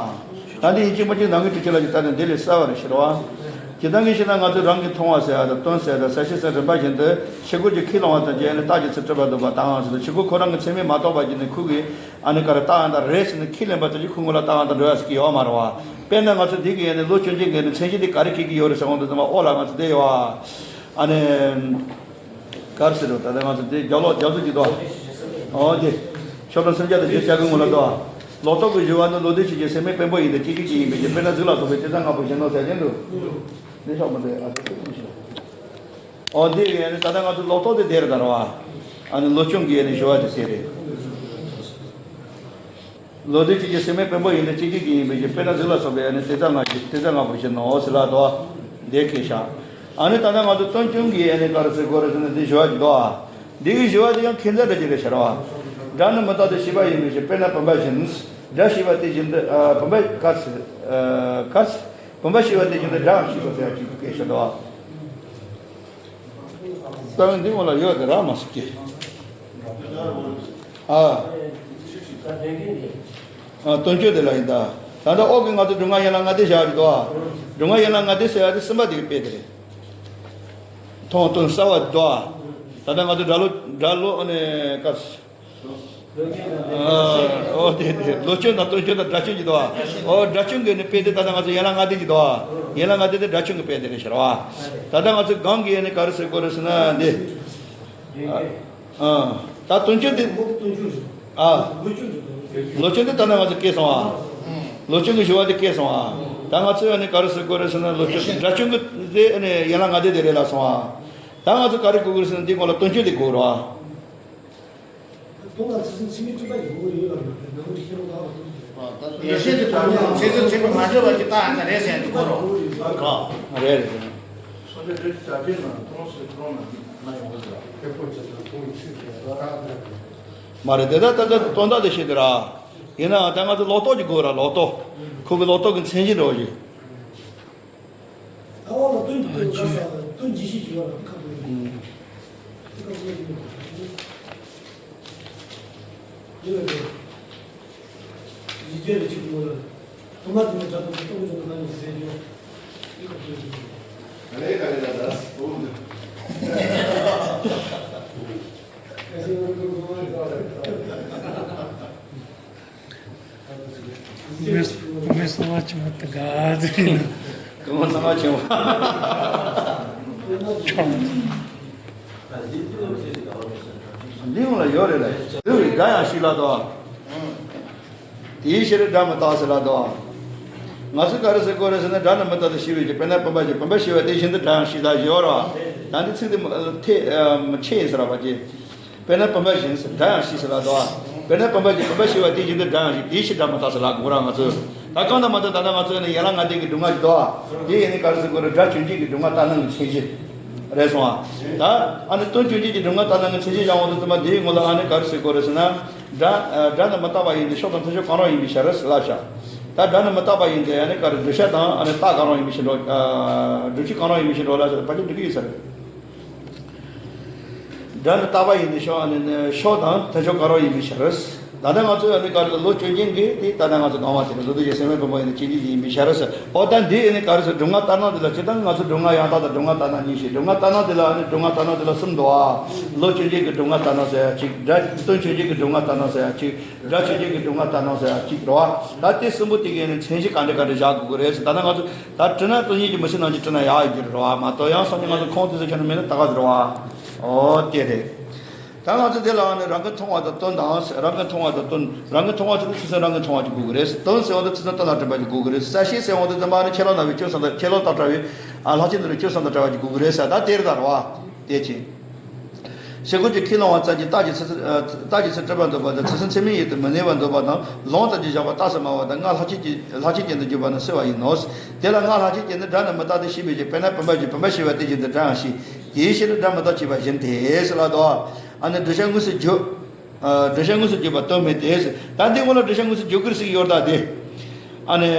ད་འདི་ཡིན་གཅིག་མིན་གཅིག་ནང་གི་དྲི་ཆུ་ལ་ཅིག་ལྟ་ནས་འདི་ལས་གསལ་བ་རེད་ཟེར་བ། ཇི་ལྟར་གྱི་ཞེ་ན། ང་ཚོས་རང་གིས་མཐོང་བ་ཟེར་ཡ་དང་དོན་ཟེར་ཡ་དང་ས་བཤད་ཟེར་རིམ་པ་བཞིན་དུ་ཕྱི་རྒོལ་གྱི་ཁས་བླངས་པ་ཙམ་གྱིས་ཨ་ནི་རྟགས་ཀྱི་ཚུལ་གྲུབ་པར་འདོད་པ་དང་ཟེར་དུས། ཕྱི་རྒོལ་ཁོ་རང་གི་ཚད་མས་མ་རྟོགས་པ་བྱས་ནས་ཁོ་གིས་ཨ་ནི་ག་རེ་རྟགས་ཡང་དག་རེད་ཟེར་ནས་ཁས་ལེན་པ་ཙམ་གྱིས་ཁོ་ངོ་ལ་རྟགས་ཡང་དག་འགྲོ་ཡ་ཟེར་གྱི་ཡོད་མ་རེད་བ། དཔེར་ན་ང་ཚོ་འདི་གི་ཨ་ནི་བློ་སྐྱོན་ཅན་གྱི་ཨ་ནི་མཚན་གཞི་འདི་ག་རེ་འཁྱེར་གྱི་ཡོད་རེད་ཟེར་འོང་དུས་ཙམ་པ། ཨོ་ལ་ང་ཚོ་འདི་ཡོད་བ། ཨ་ནི། ག་རེ་ཟེར་རོ། ད་ལྟ་ང་ཚོ་འདི་རྒྱབ་ལོགས་རྒྱབ་ཟུར་གྱི་འདུག་ཨ། འོ་དེ། ཕྱོགས་དང་སེམས་བྱ་དང་རྗེས་བྱ་གི་ངོ་ལ་འདུག་ཨ། ལོག་རྟོག་གི་གཞི་བ་ནི་བློ་འདས་ཆོས་ཅན། སེམས་མེད་བེམ་པོ་ཡིན་ཏེ། སྐྱེ་མཆེད་ཀྱི་ཡིན་པའི་ཕྱིར། དཔེར་ན་གཟུགས་ལ་སོགས་པའི་དེ་ཙམ་ལྔ་པོ་བཞིན་ནོ་ཟེར་གྱིན་འདུག་ནི་ཤོག་མི་འདུག་ཨ། དེ་ཚོ་ནི་ཤོག་ཨོ་འདི་ཡིན་ནི་ད་ལྟ་ང་ཚོ་ལོག་རྟོག་དེ་དེ་རེད་ད་རོ་ཨ། ཨ་ནི་བློ་སྐྱོན་གྱི་ཡིན་ནི་གཞི་བ་དེ་དེ་རེད། བློ་འདས་ཆོས་ཅན། སེམས་མེད་བེམ་པོ་ཡིན་ཏེ། སྐྱེ་མཆེད་ཀྱི་ཡིན་པའི་ཕྱིར། དཔེར་ན་གཟུགས་ལ་སོགས་པའི་ཨ་ནི་དེ་ཙམ་ལྔ་ཞིག་དེ་ཙམ་ལྔ་པོ་བཞིན་ནོ་ཟེར་ལ་དོ། འདི་ཁེ་ཤ། ཨ་ནི་ད་ལྟ་ང་ཚོ་དོན་སྐྱོན་གྱི་ཨ་ནི་ག་རེ་ཟེར་དགོས་རེད་ཟེར་ན། འདི་གཞི་བ་ཅིག་དོ། འདི་གི་གཞི་བ་དེ་ཡང་ཁེ་ཚ་འདྲ་ཅིག་རེད་ཤ་ར་བ། སྒྲ་ནི་མི་རྟག་སྟེ་ཤེས་པ་ཡིན་པའི་ཕྱིར། དཔེར་ན་བུམ་པ་བཞིན། སྒྲ་ཤེས་པ་དེ་བཞིན་དུ། ཨ། བུམ་པ་ག་ཚོད། ཨ། ག་ཚོད། བུམ་པ་ཤེས་པ་དེ་བཞིན་དུ་སྒྲའང་ཤེས་སོ་ཟེར་ཡ་ཅིག་ཏུ་སྐད་ཤ་དོ། རྩ་བའི་འདི་སྔོན་ལ་ཡོད་དེ་ར་མ་སུ་སྐྱེ། ཨ། ཨ། དོན་སྤྱོད་དེ་ལ་ཡིན་ད། ད་ལྟ་འོག་གི་ང་ཚོ་སྒྲུབ་ངག་ཡན་ལག་ལྔ་སྡེ་བཞག་རེད་དོ། སྒྲུབ་ངག་ཡན་ལག་ལྔ་སྡེ་ཟེར་ཡ་དེ་གསུམ་པ་དེ་གི་དཔེ་དེ་རེད། མཐོང་དོན་གསལ་བ་དོ། ད་ལྟ་ང་ཚོ་སྒྲ་ལོ་སྒྲ་ལོ་ཨ་ནི་ཀ་ཨ། ཨོ་དེ་དེ་ལོ་སྐྱོན་དང་དོན་སྐྱོན་དང་སྒྲ་སྐྱོན་གྱི་དོ། ཨོ་སྒྲ་སྐྱོན་གྱི་ནི་དཔེ་དེ་ད་ལྟ་ང་ཚོ་ཡན་ལག་ལྔ་སྡེ་གྱི་དོ། ཡན་ལག་ལྔ་སྡེ་དེ་སྒྲ་སྐྱོན་གྱི་དཔེ་དེ་རེད་ཤར་བ། ད་ལྟ་ང་ཚོ་གང་གི་ཡན་ནི་ག་རེ་ཟེར་དགོས་རེད་ཟེར་ན་འདི། ཨ། ད་དོན་སྐྱོན་དེ། ཨ། ལོ་སྐྱོན་དེ་ད་ནང་ང་ཚོ་སྐྱེས་སོང་ཨ། ལོ་སྐྱོན་གྱི་ཞུ་བ་དེ་སྐྱེས་སོང་ཨ། ད་ང་ཚོས་ཨ་ནི་ག་རེ་ཟེར་དགོས་རེད་ཟེར་ན་ལོ་སྐྱོན་སྒྲ་སྐྱོན་གྱི་དེ་ཨ་ནི་ཡན་ལག་ལྔ་སྡེ་དེ་རེད་ལབ་སོང་ཨ། ད་ང་ཚོ་ག་རེ་དགོས་ཀྱི་རེད་ཟེར་ན་འདི་སྒང་ལ་དོན་སྐྱོན་དེ་དགོས་རེད་ཨ། དོན་ལ་ཚིག་ཟིན་ཚིག་མི་བཅུ་པ་ཡི་དགོས་ཀྱི་ཡོད་ལ་མ་རེད་ནང་གི་ཤེས་རོགས་ད་བ་དོན་དེ། ཡེ་ཤེས་ཀྱི་དོན་ལ་ཚིག་ཟིན་ཚིག་མི་མ་འདྲ་བ་ཅིག་ད་ཨ་ན་རེད་ཟེར་འདི་དགོས་རེད་ཨ། རེད་རེད། སོ་སོའི་རིགས་བྱ་བྱེད་ནང་གྲོང་སེ་གྲོང་ནང་གི་ན་ཡོང་གི་ཟེར། ཁེ་ཕོ་ཆེ་ཚང་ཁོང་གི་ཚིག་དེ་ར་ར་ར་ར། མ་རེད་དེ་ད་ད་ད་དོན་དག་དེ་ཤེས་དེ་ར། ཡིན་ནའང་ད་ང་ཚོ་ལོག་རྟོག་ཅིག་དགོས་ར་ལོག་རྟོག་ཁོ་གི་ལོག་རྟོག་གི་མཚན་གཞི་འགྲོ་ཞིག་ད་བ་ལ་དོན་དུ་ཡོད་ས་དོན་ཇི་ཞིག་ཡོད་ལ་དེ་ཁ་དོན་ཡིན། དེ་ཁ་དོན་ཡིན། ཡིན་ལ་རེད། ཡིག་སྐྱེལ་རེ་ཅིག་ཡོད་ལ། ཐོག་མ་དེ་ནས་དྲ་ཐོག་ཏུ་གཏོང་བྱུང་ན་ཡང་ཟེར་རྒྱུ། ཡིག་སྐྱེལ་རེ་ཅིག་ཡོད། ག་རེ་ག་རེ་ལ་ད་སྤོ་འདུག་མེ་མེ་སོ་བ་ཆུང་བ་དེ་ག་ཟེར་ན། གང་བ་སོ་བ་ཆུང་བ། ཆོག་འདི་ཡོང་ལ་ཡོད་རེད་ལ། འདི་བའི་དགྲ་ཡང་ཞིག་ལ་དོ། དེའི་ཕྱིར་སྒྲ་མི་རྟག་ཟེར་ལ་དོ། ང་ཚོས་ག་རེ་ཟེར་དགོས་རེད་ཟེར་ན་སྒྲ་ནི་མི་རྟག་སྟེ་ཞེས་པའི་ཕྱིར་དཔེར་ན་བུམ་པ་བཞིན་བུམ་པ་ཞེས་པ་དེ་བཞིན་དུ་སྒྲ་ཡང་ཞིག་ལ་ཞེས་པ་རེད་བ། ད་འདི་ཚིག་དེ་མ་ཐེ་མི་ཆེ་ཡིན་ཟེར་བ་ཅི། དཔེར་ན་བུམ་པ་བཞིན་ཟེར་སྒྲ་ཡང་ཞིག་ཟེར་ལ་དོ། དཔེར་ན་བུམ་པ་བཞིན་བུམ་པ་ཞེས་པ་དེ་བཞིན་དུ་སྒྲ་ཡང་ཞིག་དེའི་ཕྱིར་སྒྲ་མི་རྟག་ཟེར་ལ་དགོས་ར་ང་ཚོས། ད་གང་ལྟར་མ་ལྟར་ད་ལྟ་ང་ཚོས་ནི་ཡན་ལག་ལྔ་སྡེ་གི་སྒྲུབ་ངག་ཅིག་དོ། དེ་ཡིན་ནི་ག་རེ་ཟེར་དགོས་རེད་སྒྲ་སྐྱོན་བྱེད་ཀྱི་སྒྲུབ་ངག་ལྟར་སྣང་གི་མཚན་གཞི། རེད་སོང་ཨ། ད་ཨ་ནི་དོན་སྐྱོན་བྱེད་ཀྱི་སྒྲུབ་ངག་ལྟར་སྣང་གི་མཚན་གཞི་བཞག་འོང་དུས་ཙམ་པ་དེའི་ངོ་ལ་ཨ་ནི་ག་རེ་ཟེར་དགོས་རེད་ཟེར་ན། སྒྲ་སྒྲ་ནི་མི་རྟག་པ་ཡིན་ཏེ་ཕྱོགས་དང་མཐུན་ཕྱོགས་གང་རུང་ཡིན་པའི་ཕྱིར་ཟེར་ལབ་བཞག་ད་སྒྲ་ནི་མི་རྟག་པ་ཡིན་ཏེ་ཨ་ནི་ག་རེ་བསྒྲུབ་བྱ་དང་ཨ་ནི་རྟགས་གང་རུང་ཡིན་པའི་ཕྱིར་འགྲོ། བསྒྲུབ་བྱེད་གང་རུང་ཡིན་པའི་ཕྱིར་འགྲོ་ལབ་བཞག་ད་ཕལ་ཆེར་འགྲིག་གི་ཡོད་ས་རེད། སྒྲ་ནི་རྟག་པ་ཡིན་ཏེ་ཕྱོགས་ཨ་ནི་ཕྱོགས་དང་མཐུན་ཕྱོགས་གང་རུང་ཡིན་པའི་ཕྱིར། ད་ལྟ་ང་ཚོས་ཨ་ནི་ག་རེ་ལོ་སྐྱོན་ཅན་གྱི་དེ་ད་ལྟ་ང་ཚོ་གང་བ་དེ་ལ་བཟོ་དུས་ཀྱི་སེམས་མེད་བུམ་པ་ཡིན་ན་སྐྱོན་ཅན་ཡིན་པའི་ཕྱིར་ཟེར། ཨོ་ད་འདི་ཨ་ནི་ག་རེ་ཟེར་སྒྲུབ་ངག་ལྟར་སྣང་དེ་ལ་སྤྱིར་བཏང་ང་ཚོ་སྒྲུབ་ངག་ཡང་དག་དང་སྒྲུབ་ངག་ལྟར་སྣང་གཉིས་ཤིག་སྒྲུབ་ངག་ལྟར་སྣང་དེ་ལ་ཨ་ནི་སྒྲུབ་ངག་ལྟར་སྣང་དེ་ལ་གསུམ་འདུག་ཨ། ལོ་སྐྱོན་ཅན་གྱི་སྒྲུབ་ངག་ལྟར་སྣང་ཟེར་ཡ་གཅིག་སྒྲ་དོན་སྐྱོན་ཅན་གྱི་སྒྲུབ་ངག་ལྟར་སྣང་ཟེར་ཡ་གཅིག་སྒྲ་སྐྱོན་ཅན་གྱི་སྒྲུབ་ངག་ལྟར་སྣང་ཟེར་ཡ་གཅིག་རེད་བ། ད་དེ་གསུམ་པོ་དེ་གའི་ཨ་ནི་མཚན་གཞི་ག་འདྲ་ག་འདྲ་བཞག་དགོས་ཀྱི་རེད་ཟེར་ད་ལྟ་ང་ཚོ་ད་དྲི་ན་དོན་གཉིས་ཀྱི་མི་ཤེས་ནང་གི་དྲི་ན་ཡག་ཡོད་རྒྱུ་རེད་བ་མ་གཏོགས་ཡང་སང་ཉིན་ང་ཚོ་ཁོང་དེ་ཚོ་ཁྱོན་ནས་མེད་ན་ད་ག་ཟེར་བ། ཨོ་དེ་རེད། ད་ང་ཚོ་འདི་ལའང་ནི་རང་གི་མཐོང་བ་དང་དོན་དང་རང་གི་མཐོང་བ་དང་དོན། རང་གི་མཐོང་བ་ཟེར་ན་ཚུལ་གསུམ་རང་གི་མཐོང་བ་ཅིག་དགོས་ཀྱི་རེད། དོན་ཟེར་བ་དེ་ཚུལ་གསུམ་དོན་ལ་འགྲིམ་པ་ཅིག་དགོས་ཀྱི་རེད། གསལ་བྱེད་ཟེར་བ་དེ་ཚང་མ་ནི་ཁས་བླངས་རྣམ་པའི་སྐྱོན་བསམ་དང་ཁས་བླངས་རྟགས་བྲལ་བའི་ཨ་ལྷག་བཅས་རྣམ་པའི་སྐྱོན་བསམ་དང་བྲལ་བ་ཅིག་དགོས་ཀྱི་རེད་ཟེར་ད་དེ་རེད་ད་རེད་བ། དེ་ཅི། ཞེ་སྐུར་གྱི་ཁས་བླངས་པ་ཙམ་གྱིས་རྟགས་ཀྱི་ཚུལ་རྟགས་ཀྱི་ཚུལ་གྲུབ་པར་འདོད་པ་དང་ཚུལ་གསུམ་ཚད་མའི་ཡུལ་དུ་མི་གནས་པར་འདོད་པ་དང་ལོང་ཙམ་གྱིས་བཞག་པ་རྟགས་སུ་སྨྲ་བ་དང་སྔགས་ལྷག་བཅས་ཀྱི་ལྷག་བཅས་ཅན་དུ་གྱུར་པ་ནི་སེལ་བ་ཡིན་ནོ། དེ་ལ་སྔགས་ལྷག་བཅས་ཅན་ནི་སྒྲ་ནི་མི་རྟག་སྟེ་ཞེས་པའི་ཕྱིར་དཔེར་ན་བུམ་པ་བཞིན་བུམ་པ་ཞེས་པ་དེ་བཞིན་དུ་སྒྲ་ཡང་ཞིག་དེའི་ཕྱིར་སྒྲ་མི་རྟག་ཅེས་པ་བཞིན་ཏེ་ཟེར་ལ་དོ། ཨ་ནི་བསྒྲུབ་བྱ་དངོས་སུ་བརྗོད། ཨ་བསྒྲུབ་བྱ་དངོས་སུ་བརྗོད་པ་དོན་མེད་དེ། ད་འདི་སྔོན་ལ་བསྒྲུབ་བྱ་དངོས་སུ་བརྗོད་ཀྱི་རེད་ཟེར་གྱི་ཡོད་རེད་ད་དེ། ཨ་ནི།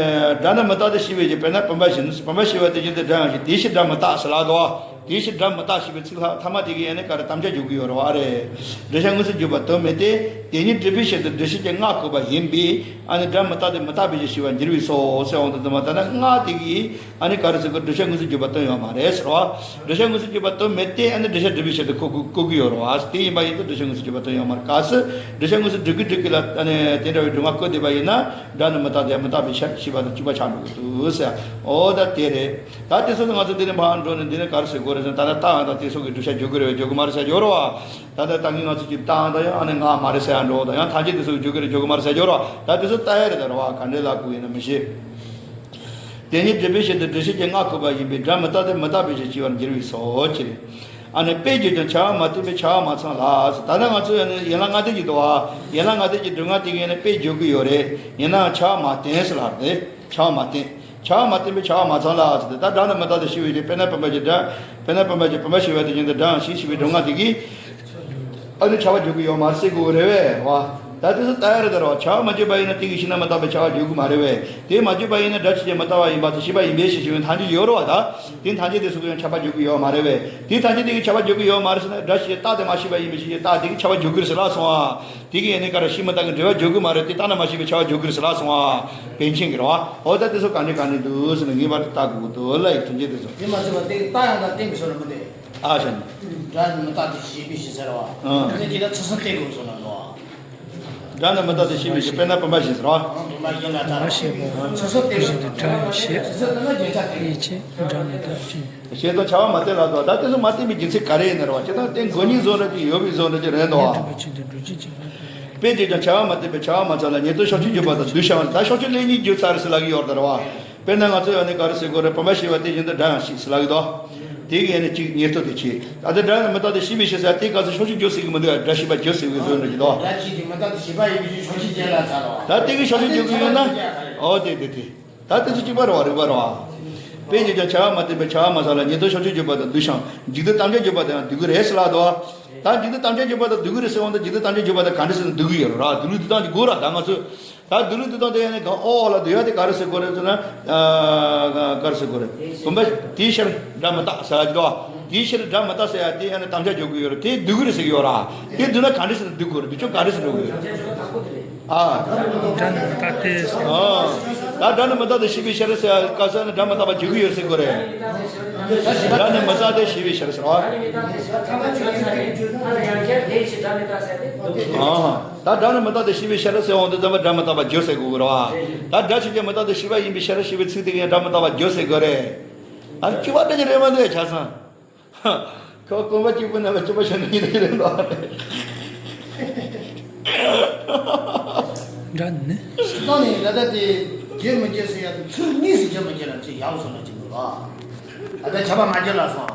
སྒྲ་ནི་མི་རྟག་སྟེ་ཞེས་པའི་ཕྱིར་དཔེར་ན་བུམ་པ་བཞིན་བུམ་པ་ཞེས་པ་དེ་བཞིན་དུ་སྒྲ་ཡང་ཞིག་དེའི་ཕྱིར་སྒྲ་མི་རྟག་ཟེར་ལ་དོ། དེའི་ཕྱིར་སྒྲ་མི་རྟག་ཞེས་པའི་ཚིག་ལྷག་ཐ་མ་དེ་གི་ཡང་ནི་ག་རེ་དམ་བཅའ་འཇོག་གི་ཡོད་རེད་བ་རེད། བསྒྲུབ་བྱ་དངོས་སུ་བརྗོད་པ་དོན་མེད་དེ། དེ་ཉིད་སྒྲུབ་པའི་ཕྱིར་དུ་བསྒྲུབ་བྱེད་ཀྱི་སྔགས་བཀོད་པ་ཡིན་པས་ཨ་ནི་སྒྲ་མི་རྟག་སྟེ་མི་རྟག་པའི་ཕྱིར་ཞེས་པ་འགྱུར་བས་སོ་ཟེར་འོང་དུ་དུ་མ་ད་ནི་སྔགས་དེ་གི་ཨ་ནི་ག་རེ་ཟེར་གི་བསྒྲུབ་བྱ་དངོས་སུ་བརྗོད་པ་དོན་ཡོད་མ་རེད་ཟེར་བ། བསྒྲུབ་བྱ་དངོས་སུ་བརྗོད་པ་དོན་མེད་དེ་ཨ་ནི་བསྒྲུབ་བྱ་སྒྲུབ་པའི་ཕྱིར་དུ་བཀོད་བཀོད་ཀྱི་ཡོད་རེད་བ། དེ་ཡིན་པ་ཡིན་ཏེ་བསྒྲུབ་བྱ་དངོས་སུ་བརྗོད་པ་དོན་ཡོད་མ་རེད། གལ་སྲིད་བསྒྲུབ་བྱ་དངོས་སུ་སྒྲུབ་ཀྱི་སྒྲུབ་ཀྱི་ལ་ཨ་ནི་དེ་འདྲ་བའི་སྒྲུབ་ངག་བཀོད་བསྡད་པ་ཡིན་ན་སྒྲ་ནི་མི་རྟག་སྟེ་མི་རྟག་པའི་ཕྱིར་ཞེས་པ་དང་གཅིག་པ་ཆགས་འགྲོ་གི་འདུག་ཟེར། འོ་ད་དེ་རེད། ད་དེ་ཚོ་ནི་ང་ཚོ་འདི་ནས་ཕར་འགྲོ་ནས་འདི་ནས་ག་རེ་ཟེར་དགོས་རེད་ཟེར་ན་ད་ལྟ་རྟགས་དང་དེ་ཚོ་གི་བསྒྲུབ་བྱ་འཇོག་གི་རེད་བས་འཇོག་གི་མ་རེད་ཟེར་འཇོག་རོགས། ད་ལྟ་ད་གིན་ང་ཚོ་གི་རྟགས་དང་ཡང་ཨ་ནི་སྔགས་མ་རེད་ཟེར་ཡང་འགྲོ་དང་ཡང་ཐམས་ཅད་དེ་ཚོ་གི་འཇོག་གི་རེད་འཇོག་གི་མ་རེད་ཟེར་འཇོག་རོགས། ད་དེ་ཚོ་ལྟ་ཡ་རེད་ད་རེད་བ་ག་འདྲས་ལ་བཀོད་ཡིན་ན་མི་ཤེས། དེ་ཉིད་སྒྲུབ་པའི་ཕྱིར་དུ་བསྒྲུབ་བྱེད་ཀྱི་སྔགས་བཀོད་པ་ཡིན་པས་སྒྲ་མི་རྟག་སྟེ་མི་རྟག་པའི་ཕྱིར་ཞེས་པར་འགྱུར་བས་སོ་ཅེས། ཨ་ནི་དཔེ་བརྗོད་ཀྱང་བྱ་བ་མ་བསྟན་པས་བྱ་བ་མ་ཚང་ལ། ད་ལྟ་ང་ཚོས་ཨ་ནི་ཡན་ལག་ལྔ་སྡེ་གི་འདུག་བ། ཡན་ལག་ལྔ་སྡེ་གི་སྒྲུབ་ངག་དེ་གའི་ཨ་ནི་དཔེ་བརྗོད་ཀྱི་ཡོད་རེད། ཡིན་ནའང་བྱ་བ་མ་བསྟན་ཟེར་ལབ་རེད། བྱ་བ་མ་བསྟན། བྱ་བ་མ་བསྟན་པས་བྱ་བ་མ་ཚང་ལ་ཟེར་ཏེ་ད་སྒྲ་ནི་མི་རྟག་སྟེ་ཞེས་པའི་ཕྱིར་དཔེར་ན་བུམ་པ་བཞིན་སྒྲ། དཔེར་ན་བུམ་པ་བཞིན་བུམ་པ་ཞེས་པ་དེ་བཞིན་དུ་སྒྲ་ཡང་ཞིག་ཞེས་པའི་སྒྲུབ་ངག་དེ་གིས། ཨ་ནི་བྱ་བ་འཇོག་གི་ཡོད་མ་རེད་ཟེར་དགོས་རེད་བས་བ། ད་དེ་ཚོ་ལྟ་ཡ་རེད་ད་རོ། བྱ་བ་མ་བརྗོད་པ་ཡིན་ན་དེ་གི་ཕྱིར་ན་མི་རྟག་པའི་ཁྱབ་པ་བརྗོད་ཀྱི་མ་རེད་བས། དེ་མ་བརྗོད་པ་ཡིན་ན་སྒྲ་ཆོས་ཅན་མི་རྟག་པ་ཡིན་པ་དེ་ཤེས་པ་ཡིན་པའི་ཕྱིར་ཞེས་པའི་ཐམས་ཅད་ཡོད་རེད་བ། ད་དེ་ཐམས་ཅད་དེ་ཚོ་གི་ཡང་ཁྱབ་པ་བརྗོད་ཀྱི་ཡོད་མ་རེད་བས། དེ་ཐམས་ཅད་དེ་གི་ཁྱབ་པ་བརྗོད་ཀྱི་ཡོད་མ་རེད་ཟེར་ན། སྒྲ་ཆོས་ཅན་རྟག་སྟེ་མ་ཤེས་པ་ཡིན་པའི་ཕྱིར་རྟག་དེ་གི་ཁྱབ་པ་བརྗོད་ཀྱི་རེད་ཟེར་ལབ་སོང་བ། དེ་གི་ཡང་ནི་ག་རེ། ཤེས་མི་རྟག་གི་འབྲེལ་བ་བརྗོད་ཀྱི་མ་རེད། དེ་རྟག་ན་མ་ཤེས་པའི་ཁྱབ་པ་བརྗོད་ཀྱི་རེད་ཟེར་ལབ་སོང་བ། པཎ་ཆེན་གྱིས་རེད་བ། འོ་ད་དེ་ཚོ་ག་འདྲ་ག་འདྲ་འདུག་ཟེར་ན། ངེས་པར་དུ་བལྟ་དགོས་ཀྱི་འདུག་ལབ་ཡི་ཐམས་ཅད་དེ་ཚོ། དེ་མ་ཟད་པ་དེ་རྟགས་ཡང་དག་བསྟན་པའི་བཟོ་འདྲ་མི་འདུག་ཨ་ཤ་ནི། སྒྲ་མི་རྟག་སྟེ་ཞེས་པའི་ཕྱིར་ཟེར་བ། ཨ། དེ་ཅི་ལ་ཚུལ་གསུམ་བསྟན་དགོས་བཟོ་འདྲ་འདུག་སྒྲ་ནི་མི་རྟག་སྟེ་ཞེས་པའི་ཕྱིར། དཔེར་ན་བུམ་པ་བཞིན་ཟེར་བ། བུམ་པ་བཞིན་ལ་ཚུལ་གསུམ་བསྟན་པའི་བཟོ་འདྲ་འདུག་སྒྲ་ཡང་ཞེས། ཚུལ་གསུམ་བསྟན་ན་རྗེས་ཆ་བསྟན། ཡིད་ཆེས་སྒྲ་མི་རྟག་ཅན། ཞེས་དང་བྱ་བ་མ་བསྟན་ལ་དོ། ད་དེ་ཚོ་མ་བསྟན་པའི་རྒྱུ་མཚན་ག་རེ་ཡིན་ན་རེད་བ། ཅི་ལྟར་བསྟན་དགོས་ཉིད་བཟོ་འདྲ་ཅིག་ཡོད་པའི་བཟོ་འདྲ་ཅིག་རེད་འདུག་བ། དཔེ་བྱས་ཀྱང་བྱ་བ་མ་བསྟན་པས་བྱ་བ་མ་ཚང་ལ། ཉན་ཐོས་ཕྱོགས་ཆོས་བརྗོད་པ་དང་དུ་བྱ་བ། ད་ཕྱོགས་ཆོས་ལས་ཉིད་བརྗོད་ཚར་ཟེར་ལབ་ཀྱི་ཡོད་རེད་ད་རེད་བ། དཔེར་ན་ང་ཚོ་ཡང་ནི་ག་རེ་ཟེར་དགོས་རེད། བུམ་པ་ཞེས་པ་དེ་བཞིན་དུ་སྒྲ་ཡང་ཞེས་ཟེར་ལབ་ཀྱི་འདུག་དེ་གི་ཡང་ནི་གཅིག་ཉན་ཐོས་དེ་བྱས། ད་ལྟ་སྒྲ་ནི་མི་རྟག་སྟེ་ཞེས་པའི་ཕྱིར་ཟེར་དེ་སྐབས་སུ་ཕྱོགས་ཆོས་བརྗོད་སྲིད་ཀྱི་མི་འདུག་སྒྲ་ཞེས་པ་བརྗོད་སྲིད་པའི་བཟོ་འདྲ་ཅིག་འདུག་སྒྲ་ཞེས་དེ་མི་རྟག་སྟེ་ཞེས་པ་ཡིན་པའི་ཕྱིར་ཕྱོགས་ཆོས་བརྗོད་ལ་ཚར་བ། ད་དེ་གི་ཕྱོགས་ཆོས་བརྗོད་ཀྱི་ཡོད་ན། འོ་དེ་དེ་དེ། ད་དེ་ཚོ་གཅིག་པ་རེད་བ། རིགས་པ་རེད་བ། དཔེ་བྱས་ཀྱང་བྱ་བ་མ་བསྟན་པས་བྱ་བ་མ་ཚང་ལ། ཉན་ཐོས་ཕྱོགས་ཆོས་བརྗོད་པ་དང་དུ་བྱ་བ། མཇུག་བསྡུ་དམ་བཅའ་བརྗོད་པ་དང་འདུ་གི་རེད་ཟེར་ལབ་འདུག་ད་མཇུག་བསྡུ་དམ་བཅའ་བརྗོད་པ་དང་འདུ་གི་རེད་ཟེར་འོང་དུས། མཇུག་བསྡུ་དམ་བཅའ་བརྗོད་པ་དང་ག་འདྲ་ཟེར་ན་འདུ་གི་ཡོད་རེད་ར། འདུ་ལུགས་འདུ་སྟངས་ཀྱི་དགོས་ར། ད་ང་ཚོས་ད་འདུ་ལུགས་འདུ་སྟངས་དེ་ཡང་ནི་གང་ཨོ་ལ་འདུ་ཡ་དེ་ག་རེ་ཟེར་དགོས་རེད་ཟེར་ན། ཨ། ག་རེ་ཟེར་དགོས་རེད། བུམ་པ་དེའི་ཕྱིར་སྒྲ་མི་རྟག་ཟེར་ཡ་དེ་དོ། དེའི་ཕྱིར་སྒྲ་མི་རྟག་ཟེར་ཡ་དེ་ཡང་ནི་དམ་བཅའ་བརྗོད་དགོས་ཡོད་རེད། དེ་འདུ་གི་རེད་ཟེར་གི་ཡོད་ར། དེ་འདུ་ན་ག་འདྲ་ཟེར་ན་འདུ་དགོས་རེད། འདུ་ཕྱོགས་ག་འདྲ་ཟེར་འགྲོ་གི་ཡོད་རེད། ཨ། སྒྲ་ནི་མི་རྟག་སྟེ་ཟེར། ཨ། ད་སྒྲ་ནི་མི་རྟག་སྟེ་ཞེས་པའི་ཕྱིར་ཟེར་སྐབས་སུ་ནི་སྒྲ་མི་རྟག་པ་བརྗོད་ཀྱི་ཡོད་ཟེར་དགོས་རེད། སྒྲ་ནི་མི་རྟག་སྟེ་ཞེས་པའི་ཕྱིར་ཟེར་བ། ཨ། ད་སྒྲ་ནི་མི་རྟག་སྟེ་ཞེས་པའི་ཕྱིར་ཟེར་འོང་དུས་ཙམ་པ་སྒྲ་མི་རྟག་པ་བརྗོད་ཟེར་དགོས་རེད་བ། ད་སྒྲ་ཆོས་ཅན་མི་རྟག་སྟེ་ཞེས་པ་ཡིན་པའི་ཕྱིར་ཞེས་པའི་ཚིག་དེ་གིས་ཡང་སྒྲ་མི་རྟག་པ་བརྗོད་ཟེར་དགོས་རེད། ཨ་ནི་གཅིག་པ་འདྲ་ཅིག་རེད་མ་འདུག་ཡ་ཆ་ཚང་། ཁོ་རྐང་པ་གཅིག་པུ་ན་ལ་གཅིག་པ་ཤ་ནི་ཡིན་ནི་རེད་འདུག་སྒྲ་ནི། སྤྱིར་བཏང་ནས་ད་ལྟ་དེ་བརྗོད་མི་བརྗོད་ཟེར་ཡ་དེ་ཚིག་གཉིས་སུ་བརྗོད་མི་བརྗོད་ལ་ཅིག་ཡག་སོང་ལ་ཅིག་འདུག་ལ། ད་ལྟ་ཁྱབ་པ་མ་བརྗོད་ལ་སོང་།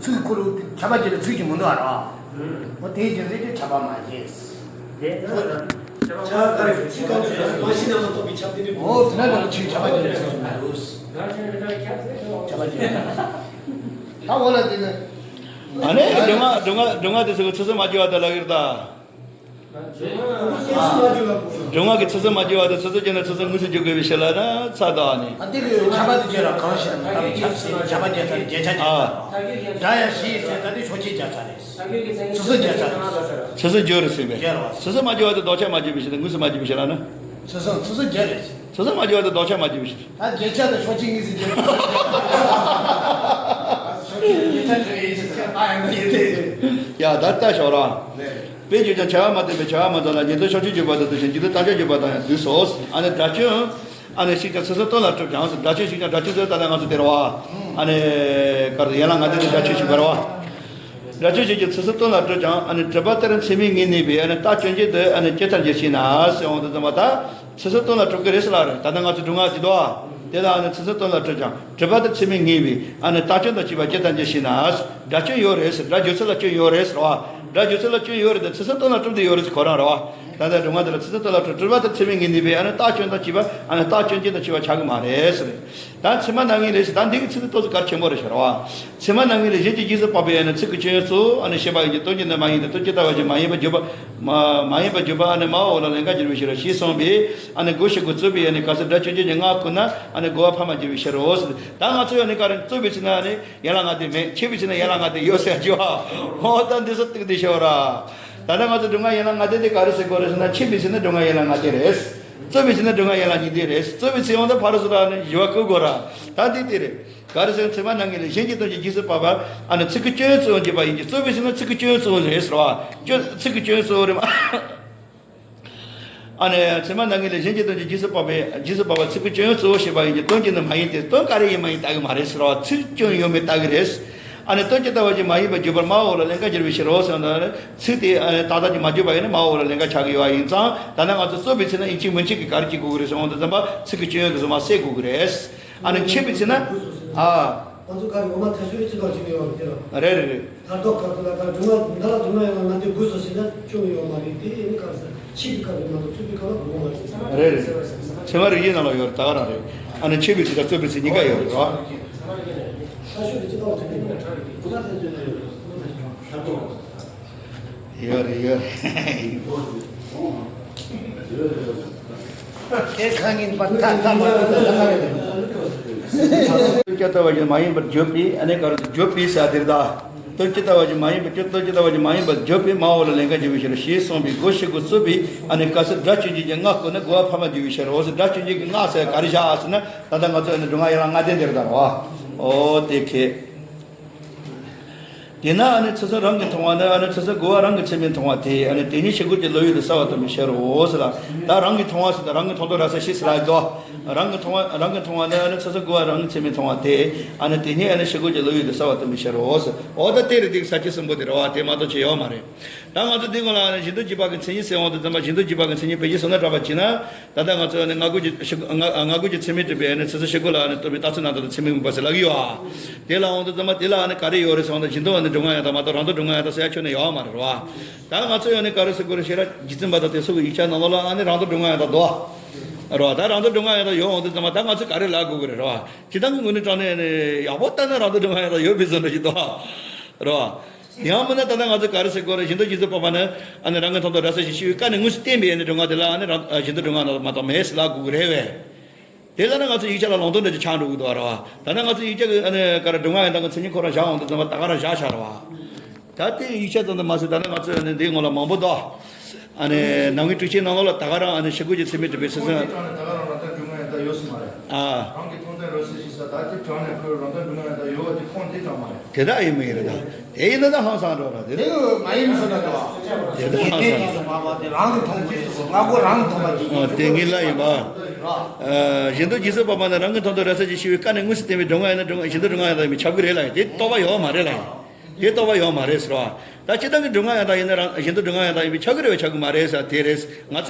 ཚིག་ཁོ་རང་ཁྱབ་པ་བརྗོད་ལ་ཚིག་གཅིག་མི་འདུག་ཨ་རོ། འོ་དེའི་རྒྱུ་མཚན་གྱིས་ཁྱབ་པ་མ་བརྗོད། ཁྱབ་པ་བརྗོད་ལ་ཚིག་གང་བརྗོད་ལ་མ་ཤེས་ན་མ་གཏོགས་པའི་ཁྱབ་བརྗོད་ནི། འོ་དེ་འདྲ་ལ་ཚིག་ཁྱབ་པ་བརྗོད་ལ་ཚིག་གཅིག་མི་འདུག་ཁྱབ་པ་བརྗོད། ད་འོ་ལ་དེ་ནི། ཨ་ནི་སྒྲུབ་ངག་སྒྲུབ་ངག་སྒྲུབ་ངག་དེ་ཚོ་གི་ཚིག་གསོ་མ་བརྗོད་པ་དེ་ལབ་ཀྱི་རེད་ད། སྒྲུབ་ངག་གི་ཚིག་གསོ་མ་བརྗོད་པ་དེ་ཚིག་གསོ་བརྗོད་ན་ཚིག་གསོ་དངོས་སུ་བརྗོད་དགོས་པའི་ཕྱིར་ལ་ན་ཚར་དང་ནི། ཨ་དེ་གི་ཁྱབ་པ་དེ་བརྗོད་ལ་གང་ཞིག་ན་ཁྱབ་པ་བརྗོད་ཚར་རྗེས་ཆ་ཨ། སྒྲ་ཡང་ཞེས་ཟེར་ཚར་དུས་ཕྱོགས་ཆོས་བརྗོད་ཚར་རེད། ཚིག་གསོ་བརྗོད་ཚར་རེད། ཚིག་གསོ་བརྗོད་རེད་ཟེར་བས། བརྗོད་རེད་བ། ཚིག་གསོ་མ་བརྗོད་པ་དེ་ལྡོག་ཆ་མ་བརྗོད་པའི་ཕྱིར་ན་དངོས་སུ་མ་བརྗོད་པའི་ཕྱིར་ལ་ན། ཚིག་གསོ་ཚིག་གསོ་བརྗོད་རེད། ཚིག་གསོ་མ་བརྗོད་པ་དེ་ལྡོག་ཆ་མ་བརྗོད་པའི་ཕྱིར། ད་བརྗོད་ཆ་དང་ཕྱོགས་ཆོས་དངོས་སུ་བརྗོད། ཕྱོགས་ཆོས་བརྗོད་ཆ་ཆོས་ཡིན་ཞེས་ད་ཡང་ན་ཡིན་ཏེ། ཡ་ད་ལྟ་ཞོག་ར། དཔེ་བརྗོད་ཀྱང་བྱ་བ་མ་བསྟན་པས་བྱ་བ་མ་ཚང་ལ། ཉན་ཐོས་ཕྱོགས་ཆོས་བརྗོད་པ་དང་དུ་ཞིང་འཇུག་ལྡོག་དམ་བཅའ་བརྗོད་པ་དང་ཡང་འདུས་སོ། ཨ་ནི་སྒྲ་སྐྱོན། ཨ་ནི་ཞིག་ཀྱང་ཚིག་གསོ་དོན་ལ་གྲུབ་ཀྱང་། སྒྲ་སྐྱོན་ཞིག་ཀྱང་སྒྲ་སྐྱོན་ཚོད་ལྟ་ན་ང་ཚོ་དེ་རེད་བ། ཨ་ནི་གར་དུ་ཡན་ལག་ལྔ་སྡེ་ནི་སྒྲ་སྐྱོན་ཞིག་བར་བ། སྒྲ་སྐྱོན་ཞིག་ཀྱང་ཚིག་གསོ་དོན་ལ་གྲུབ་ཀྱང་། ཨ་ནི་གྲུབ་པ་ལྟར་ཚད་མས་ངེས་ནུས་པས། ཨ་ནི་རྟགས་སྐྱོན་ཅན་དུ་ཨ་ནི་ཇི་ལྟར་འགྱུར་ཞེ་ན་ཟེར་འོང་དུས་ཙམ་པ་ད། ཚིག་གསོ་དོན་ལ་གྲུབ་ཀྱི་རེད་ཟེར་ལ་རེད། ད་ལྟ་ང་ཚོ་སྒྲུབ་ངག་ཅིག་འདུག་ཨ། དེ་ལ་ཨ་ནི་ཚིག་གསོ་དོན་ལ་གྲུབ་ཀྱང་གྲུབ་པ་ལྟར་ཚད་མས་ངེས་པས། ཨ་ནི་རྟགས་སྐྱོན་དང་བཅས་པ་ཇི་ལྟར་འགྱུར་ཞེ་ན། སྒྲ་སྐྱོན་ཡོད་རེད་ཟེར། སྒྲ་བརྗོད་ཚུལ་ལ་སྐྱོན་ཡོད་རེད་ཟེར་བ། སྒྲ་བརྗོད་ཚུལ་ལ་སྐྱོན་ཡོད་རེད་དེ་ཚིག་གསོ་དོན་ལ་གྲུབ་བསྡད་ཡོད་རེད་ཟེར་ཁོ་རང་རེད་བ། ད་ལྟ་སྒྲུབ་ངག་འདི་ལ་ཚིག་གསོ་དོན་ལ་གྲུབ་གྲུབ་པ་ལྟར་ཚད་མས་ངེས་ནུས་པས། ཨ་ནི་རྟགས་སྐྱོན་དང་བཅས་པ། ཨ་ནི་རྟགས་སྐྱོན་ཅན་དང་བཅས་པ་ཆགས་ཀྱི་མ་རེད་ཟེར། ད་ཚད་མ་རྣམ་ངེས་ལས་ཟེར། ད་འདི་གི་ཚིག་འདི་ཏོག་ཙམ་གལ་ཆེན་པོ་རེད་ཤག་རེད་བ། ཚད་མ་རྣམ་ངེས་ལས་གཞན་གྱིས་རྗེས་སུ་དཔག་པའི་ཨ་ནི་ཚིག་གི་སྐྱོན་ཡོད་གཙོ་བོ་ཨ་ནི་བཤད་པ་ཡིན་གྱི། དོན་གྱིས་ནི་མ་ཡིན་ཏེ། དོན་ཇི་ལྟ་བ་བཞིན་མ་ཡིན་པར་བརྗོད་པ། མ་མ་ཡིན་པར་བརྗོད་པ་ཨ་ནི་མ་འོག་ལ་ལན་འགའ་འགྱུར་བའི་ཕྱིར་རོ་ཞེས་གསུངས་པས། ཨ་ནི་གོ་ཞིག་གོ་རྩོད་པའི་ཨ་ནི་ག་ས་སྒྲ་སྐྱོན་ཅན་གྱི་སྔགས་བཀོད་ན་ཨ་ནི་གོ་བ་ཕར་མ་འགྱུར་བའི་ཕྱིར་རོ་ཟེར། ད་ང་ཚོ་ཡང་ནི་ག་རེ། རྩོད་པའི་ཚེ་ན་ཨ་ནི་ཡན་ལག་ལྔ་སྡེ་མེད། འཆད་པའི་ཚེ་ན་ཡན་ལག་ལྔ་སྡེ་ཡོད་ཟེར་རྒྱུ་བ། འོ་ད་འདི་ཚོ་གཏུག་སྟེ་ཤོད་ར། ད་ལྟ་ང་ཚོ་སྒྲུབ་ངག་ཡན་ལག་ལྔ་སྡེ་དེ་ག་རེ་ཟེར་དགོས་རེད་ཟེར་ན། འཆད་པའི་ཚེ་ན་སྒྲུབ་ངག་ཡན་ལག་ལྔ་སྡེ་རེད། རྩོད་པའི་ཚེ་ན་སྒྲུབ་ངག་ཡན་ལག་ཉིས་སྡེ་རེད། རྩོད་པའི་ཚེ་ཡང་ད་ཕར་ར་ཚུར་ར་ནི་བཞི་པ་བཀོད་དགོས་ར། ད་འདི་དེ་རེད། ག་རེ་ཟེར་ན་ཚད་མ་རྣམ་ངེས་ལས་གཞན་གྱི་དོན་གྱིས་རྗེས་སུ་དཔག་པ། ཨ་ནི་ཚིག་གི་སྐྱོན་གཙོ་བོ་འགྱུར་བ་ཡིན་གྱི། རྩོད་པའི་ཚེ་ན་ཚིག་གི་སྐྱོན་གཙོ་བོ་རེད་ཟེར་བ། སྐྱོན་ཚིག་གི་སྐྱོན་གཙོ་བོ་རེད་མ། ཨ་ནི་ཚད་མ་རྣམ་ངེས་ལས་གཞན་གྱི་དོན་གྱིས་རྗེས་སུ་དཔག་པའི་རྗེས་སུ་དཔག་པ་ཚིག་གི་སྐྱོན་གཙོ་བོ་བཤད་པ་ཡིན་གྱི། དོན་གྱིས་ནི་མ་ཡིན་ཏེ། དོན་ག་རེ་ཡིན་མ་ཡིན་ལྟ་གི་མ་རེད་ཟེར་བ། ཚིག་སྐྱོན་ཡོད་མེད་ལྟ་གི་རེད། ཨ་ནི་དོན་ཇི་ལྟ་བ་བཞིན་མ་ཡིན་པར་བརྗོད་པར་མ་འོག་ལ་ལན་འགའ་འགྱུར་བའི་ཕྱིར་རོ་ཟེར་ན། ཚིག་དེ་ཨ་ནི་ཏག་ཏག་ཅིག་མ་བརྗོད་པ་ཡིན་ན་མ་འོག་ལ་ལན་འགའ་ཆགས་ཀྱི་ཡོད་པ་ཡིན་ཙང་། ད་ནི་ང་ཚོ་རྩོད་པའི་ཚེ་ན་ཡིན་གཅིག་མིན་གཅིག་གིས་ག་རེ་བྱེད་དགོས་ཀྱི་རེད་ཟེར་འོང་དུས་ཙམ་པ་ཚིག་གི་སྐྱོན་ཡོན་དེ་ཚོ་མར་བསལ་དགོས་ཀྱི་རེད། ཨ་ནི་འཆད་པའི་ཚེ་ན། ཨ། ང་ཚོ་ག་རེ་འོ་མ་ཐལ་ཆོས་རེ་ཅི་དང་ཅི་ནས་ཡོང་དེ་ར། རེད་རེད་རེད། མཐར་ཐུག་ག་རེ་ལ་ག་རེ་སྒྲུབ་ངག་འདི་ལ་སྒྲུབ་ངག་ཡན་ལག་ལྔ་སྡེ་དགོས་སོ་ཞེ་ན་སྐྱོན་ཡོད་མ་རེད། དེ་ཡིན་ག་རེ་ཟེར། འཆད་པའི་སྐབས་རེད་མ་གཏོགས་རྩོད་པའི་སྐབས་ལ་དགོས་མ་རེད། ཚད་མ་རིགས་བཞིའི་ནང་ལ་ཡོད་རེད། ད་ག་རང་རེད། ཨ་ནི་འཆད་པའི་ཚེ་དང་རྩོད་པའི་ཚེ་གཉིས་ཀ་ཡོད་རེད་རོ། ཐལ་ཆོས་རེ་ཅི་དང་ཅི་ནས་ཡོང་དེ་ར། ཡོད་རེད་ཡོད་རེད། ཁས་ཁ་ངན་པ་ཐ་ཐ་མ་ཐ་ཐ་མ་རེད། དོན་ཅི་ལྟ་བ་བཞིན་མ་ཡིན་པར་བརྗོད་པའི་ཨ་ནི་ག་རེ་བརྗོད་པའི་ས་དེར་ད། དོན་ཅི་ལྟ་བ་བཞིན་མ་ཡིན་པར་བརྗོད། དོན་ཅི་ལྟ་བ་བཞིན་མ་ཡིན་པར་བརྗོད་པའི་མ་འོངས་ལ་ལན་ག་འཇུག་པའི་ཕྱིར་ཞེས་གསུངས་པའི་སྒོ་ཕྱེ་དགོས་རྩོད་པའི་ཨ་ནི་སྐབས་སུ་སྒྲ་སྐྱོན་ཅན་གྱི་སྔ་བཀོད་ནས་དགོས་པ་འཕར་མ་འཇུག་པའི་ཕྱིར་རོ་ཟེར། སྒྲ་སྐྱོན་ཅན་གྱི་སྔ་ཟེར་ག་རེ་བཞག་ཟེར་ན། ད་ལྟ་ང་ཚོ་ཨ་ནི་སྒྲུབ་ངག་ཡན་ལག་ལྔ་ལྡན་དེར་ད་རོ། འོ་དེ་ཁེ། དེས་ན་ཨ་ནི་ཚུལ་གསུམ་རང་གིས་མཐོང་བ་ནི་ཨ་ནི་ཚུལ་གསུམ་རྒོལ་བ་རང་གི་ཚད་མས་མཐོང་བ་དེ་ཨ་ནི་དེ་ཉིད་ཕྱི་རྒོལ་གྱི་བློ་ཡུལ་དུ་གསལ་བ་སྟོན་པའི་ཕྱིར་རོ་ཟེར་ལ། ད་རང་གིས་མཐོང་བ་ཟེར་ད་རང་གིས་མཐོང་དོན་ར་ས་ཤེས་ཟེར་ལ་དོ། རང་གིས་མཐོང་བ་རང་གིས་མཐོང་བ་ནི་ཨ་ནི་ཚུལ་གསུམ་རྒོལ་བ་རང་གི་ཚད་མས་མཐོང་བ་དེ་ཨ་ནི་དེ་ཉིད་ཨ་ནི་ཕྱི་རྒོལ་གྱི་བློ་ཡུལ་དུ་གསལ་བ་སྟོན་པའི་ཕྱིར་རོ་ཟེར། འོ་ད་དེ་རེད། དེ་ས་བཅད་གསུམ་པོ་དེ་རེད་བ། དེ་མ་གཏོགས་ཅི་ཡོད་མ་རེད། ད་ང་ཚོ་འདི་སྔོན་ལ་ཨ་ནི་གཞན་དོན་རྗེས་དཔག་གི་མཚན་ཉིད་ཟེར་འོང་དུས་ཙམ་པ་གཞན་དོན་རྗེས་དཔག་གི་མཚན་ཉིད་བེད་སྤྱོད་སོང་ན་གྲགས་པ་བྱས་ན། ད་ལྟ་ང་ཚོས་ནི་སྔ་རྒོལ་གྱི་ཕྱི་སྔ་སྔ་རྒོལ་གྱི་ཚད་མས་གྲུབ་པའི་ནི་ཚུལ་གསུམ་ཕྱི་རྒོལ་ལ་ནི་སྟོན་པའི་རྟགས་ཚུལ་རྣམ་དག་དང་ཚད་མས་དམིགས་པ་ཟེར་ལབ་ཀྱི་ཡོད་ཨ། དེ་ལ་འོང་དུས་ཙམ་པ་དེ་ལ་ནི་ག་རེ་ཡོད་རེད་ཟེར་འོང་དུས་གཞན་དོན་ནི་སྒྲུབ་ངག་ཡང་དག་མ་གཏོགས་རང་དོན་སྒྲུབ་ངག་ཡང་དག་ཟེར་ཡ་ཁྱོན་ནས་ཡོད་མ་རེད་བ། ད་ང་ཚོས་ཡང་ནི་ག་རེ་ཟེར་དགོས་རེད་ཞེ་ན་རྗེ་བཙུན་པ་དང་དེ་ཚོ་གི་ཡིག་ཆ་ནང་ལོགས་ལ་ཨ་ནི་རང་དོན་སྒྲུབ་ངག་ཡང་དག་འདུག་རེད་བ། ད་རང་དོན་སྒྲུབ་ངག་ཡང་དག་ཡོད་འོང་དུས་ཙམ་པ་ད་ང་ཚོས་ག་རེ་ལབ་དགོས་ཀྱི་རེད་རེད་བ། སྤྱིར་བཏང་གི་ངོས་ནས་དྲངས་ནས་ནི་ཡག་པོ་ལྟ་ན་རང་དོན་སྒྲུབ་ངག་ཡང་དག་ཡོད་པའི་བཟོ་འདྲ་ཞིག་འདུག་རེད་བ། ཡང་མིན་ན་ད་ལྟ་ང་ཚོས་ག་རེ་ཟེར་དགོས་རེད། གཞན་དོན་རྗེས་སུ་དཔག་པ་ནི་ཨ་ནི་རང་གི་མཐོང་དོན་ར་ས་ཞེས་ཞུ་བའི་སྐབས་ནས་དངོས་སུ་བསྟན་པའི་ཨ་ནི་སྒྲུབ་ངག་དེ་ལ་ཨ་ནི་རང་གཞན་དོན་སྒྲུབ་ངག་མ་གཏོགས་མེད་ཟེར་ལབ་དགོས་ཀྱི་རེད་བས། དེ་ལ་ནི་ང་ཚོ་ཡིག་ཆ་ལ་ལུང་དོན་འདྲ་ཅིག་ཆགས་འགྲོ་གི་འདུག་བ་རེད་བ། ད་ལྟ་ང་ཚོ་ཡིག་ཆ་གི་ཨ་ནི་ག་རེ་སྒྲུབ་ངག་ཡང་དག་གི་མཚན་ཉིད་ཁོ་རང་བཞག་འོང་དུས་ཙམ་པ་ད་ག་རང་བཞག་བཞག་རེད་བ། ད་དེ་ཡིག་ཆ་ཙམ་དུ་མ་ཟད་ད་ནི་ང་ཚོས་ཨ་ནི་འདིའི་སྔོན་ལ་མང་པོ་འདུག་ཨ་ནི་ནང་གི་དྲུག་ཅུའི་ནང་ལོགས་ལ་ད་ག་རང་ཨ་ནི་ཕྱི་རྒོལ་གྱི་ཚད་མས་གྲུབ་པའི་ཚུལ་གསུམ། ཁོང་དེ་དྲངས་ནས་ད་ག་རང་རང་དོན་སྒྲུབ་ངག་ཡང་དག་ཡོད་ས་མ་རེད། ཨ། རང་གི་མཐོང་དོན་ར་ས་ཞེས་ས་ད་དེ་དྲངས་ནས་ཁོས་རང་དོན་སྒྲུབ་ངག་ཡང་དག་ཡོད་པ་དེ་ཁོང་དེ་དྲངས་མ་རེད། དེ་འདྲ་ཡིན་མི་ཡིན་རེད་ད། དེ་ཡིན་ན་ད་ཧང་སང་འགྲོ་ར་དེ་དེ་རེད། མ་ཡིན་ཟེར་ན་འགྲོ། དེ་ད་ཧང་སང་། རྗེས་སུ་དཔག་པ་དེ་རང་གི་མཐོང་གི་རེད་ཟེར། སྔ་རྒོལ་རང་གི་མཐོང་བ་ཅིག་ཨ་ཡིན་དེ་ངེས་ལ་ཡིན་པ། ར། ཨ། གཞན་དོན་རྗེས་སུ་དཔག་པ་ནི་རང་གི་མཐོང་དོན་ར་ས་ཞེས་ཞུ་བའི་སྐབས་ནས་དངོས་སུ་བསྟན་པའི་སྒྲུབ་ངག་ཡིན་ན་སྒྲུབ་ངག་གཞན་དོན་སྒྲུབ་ངག་ཡང་དག་ཡིན་པས་ཁྱབ་ཀྱི་རེད་ལ་ཡིན། དེ་རྟོགས་པ་ཡོད་མ་རེད་ལ་ཡིན། དེ་རྟོགས་པ་ཡོད་མ་རེད་ཟེར་བ། ད་སྤྱིར་བཏང་གི་སྒྲུབ་ངག་ཡང་དག་ཡིན་ན་རང་གཞན་དོན་སྒྲུབ་ངག་ཡང་དག་ཡིན་པས་ཁྱབ་ཀྱི་རེད་བས་ཁྱབ་ཀྱི་མ་རེད་ཟེར་དེ་རེད། ང་ཚོས་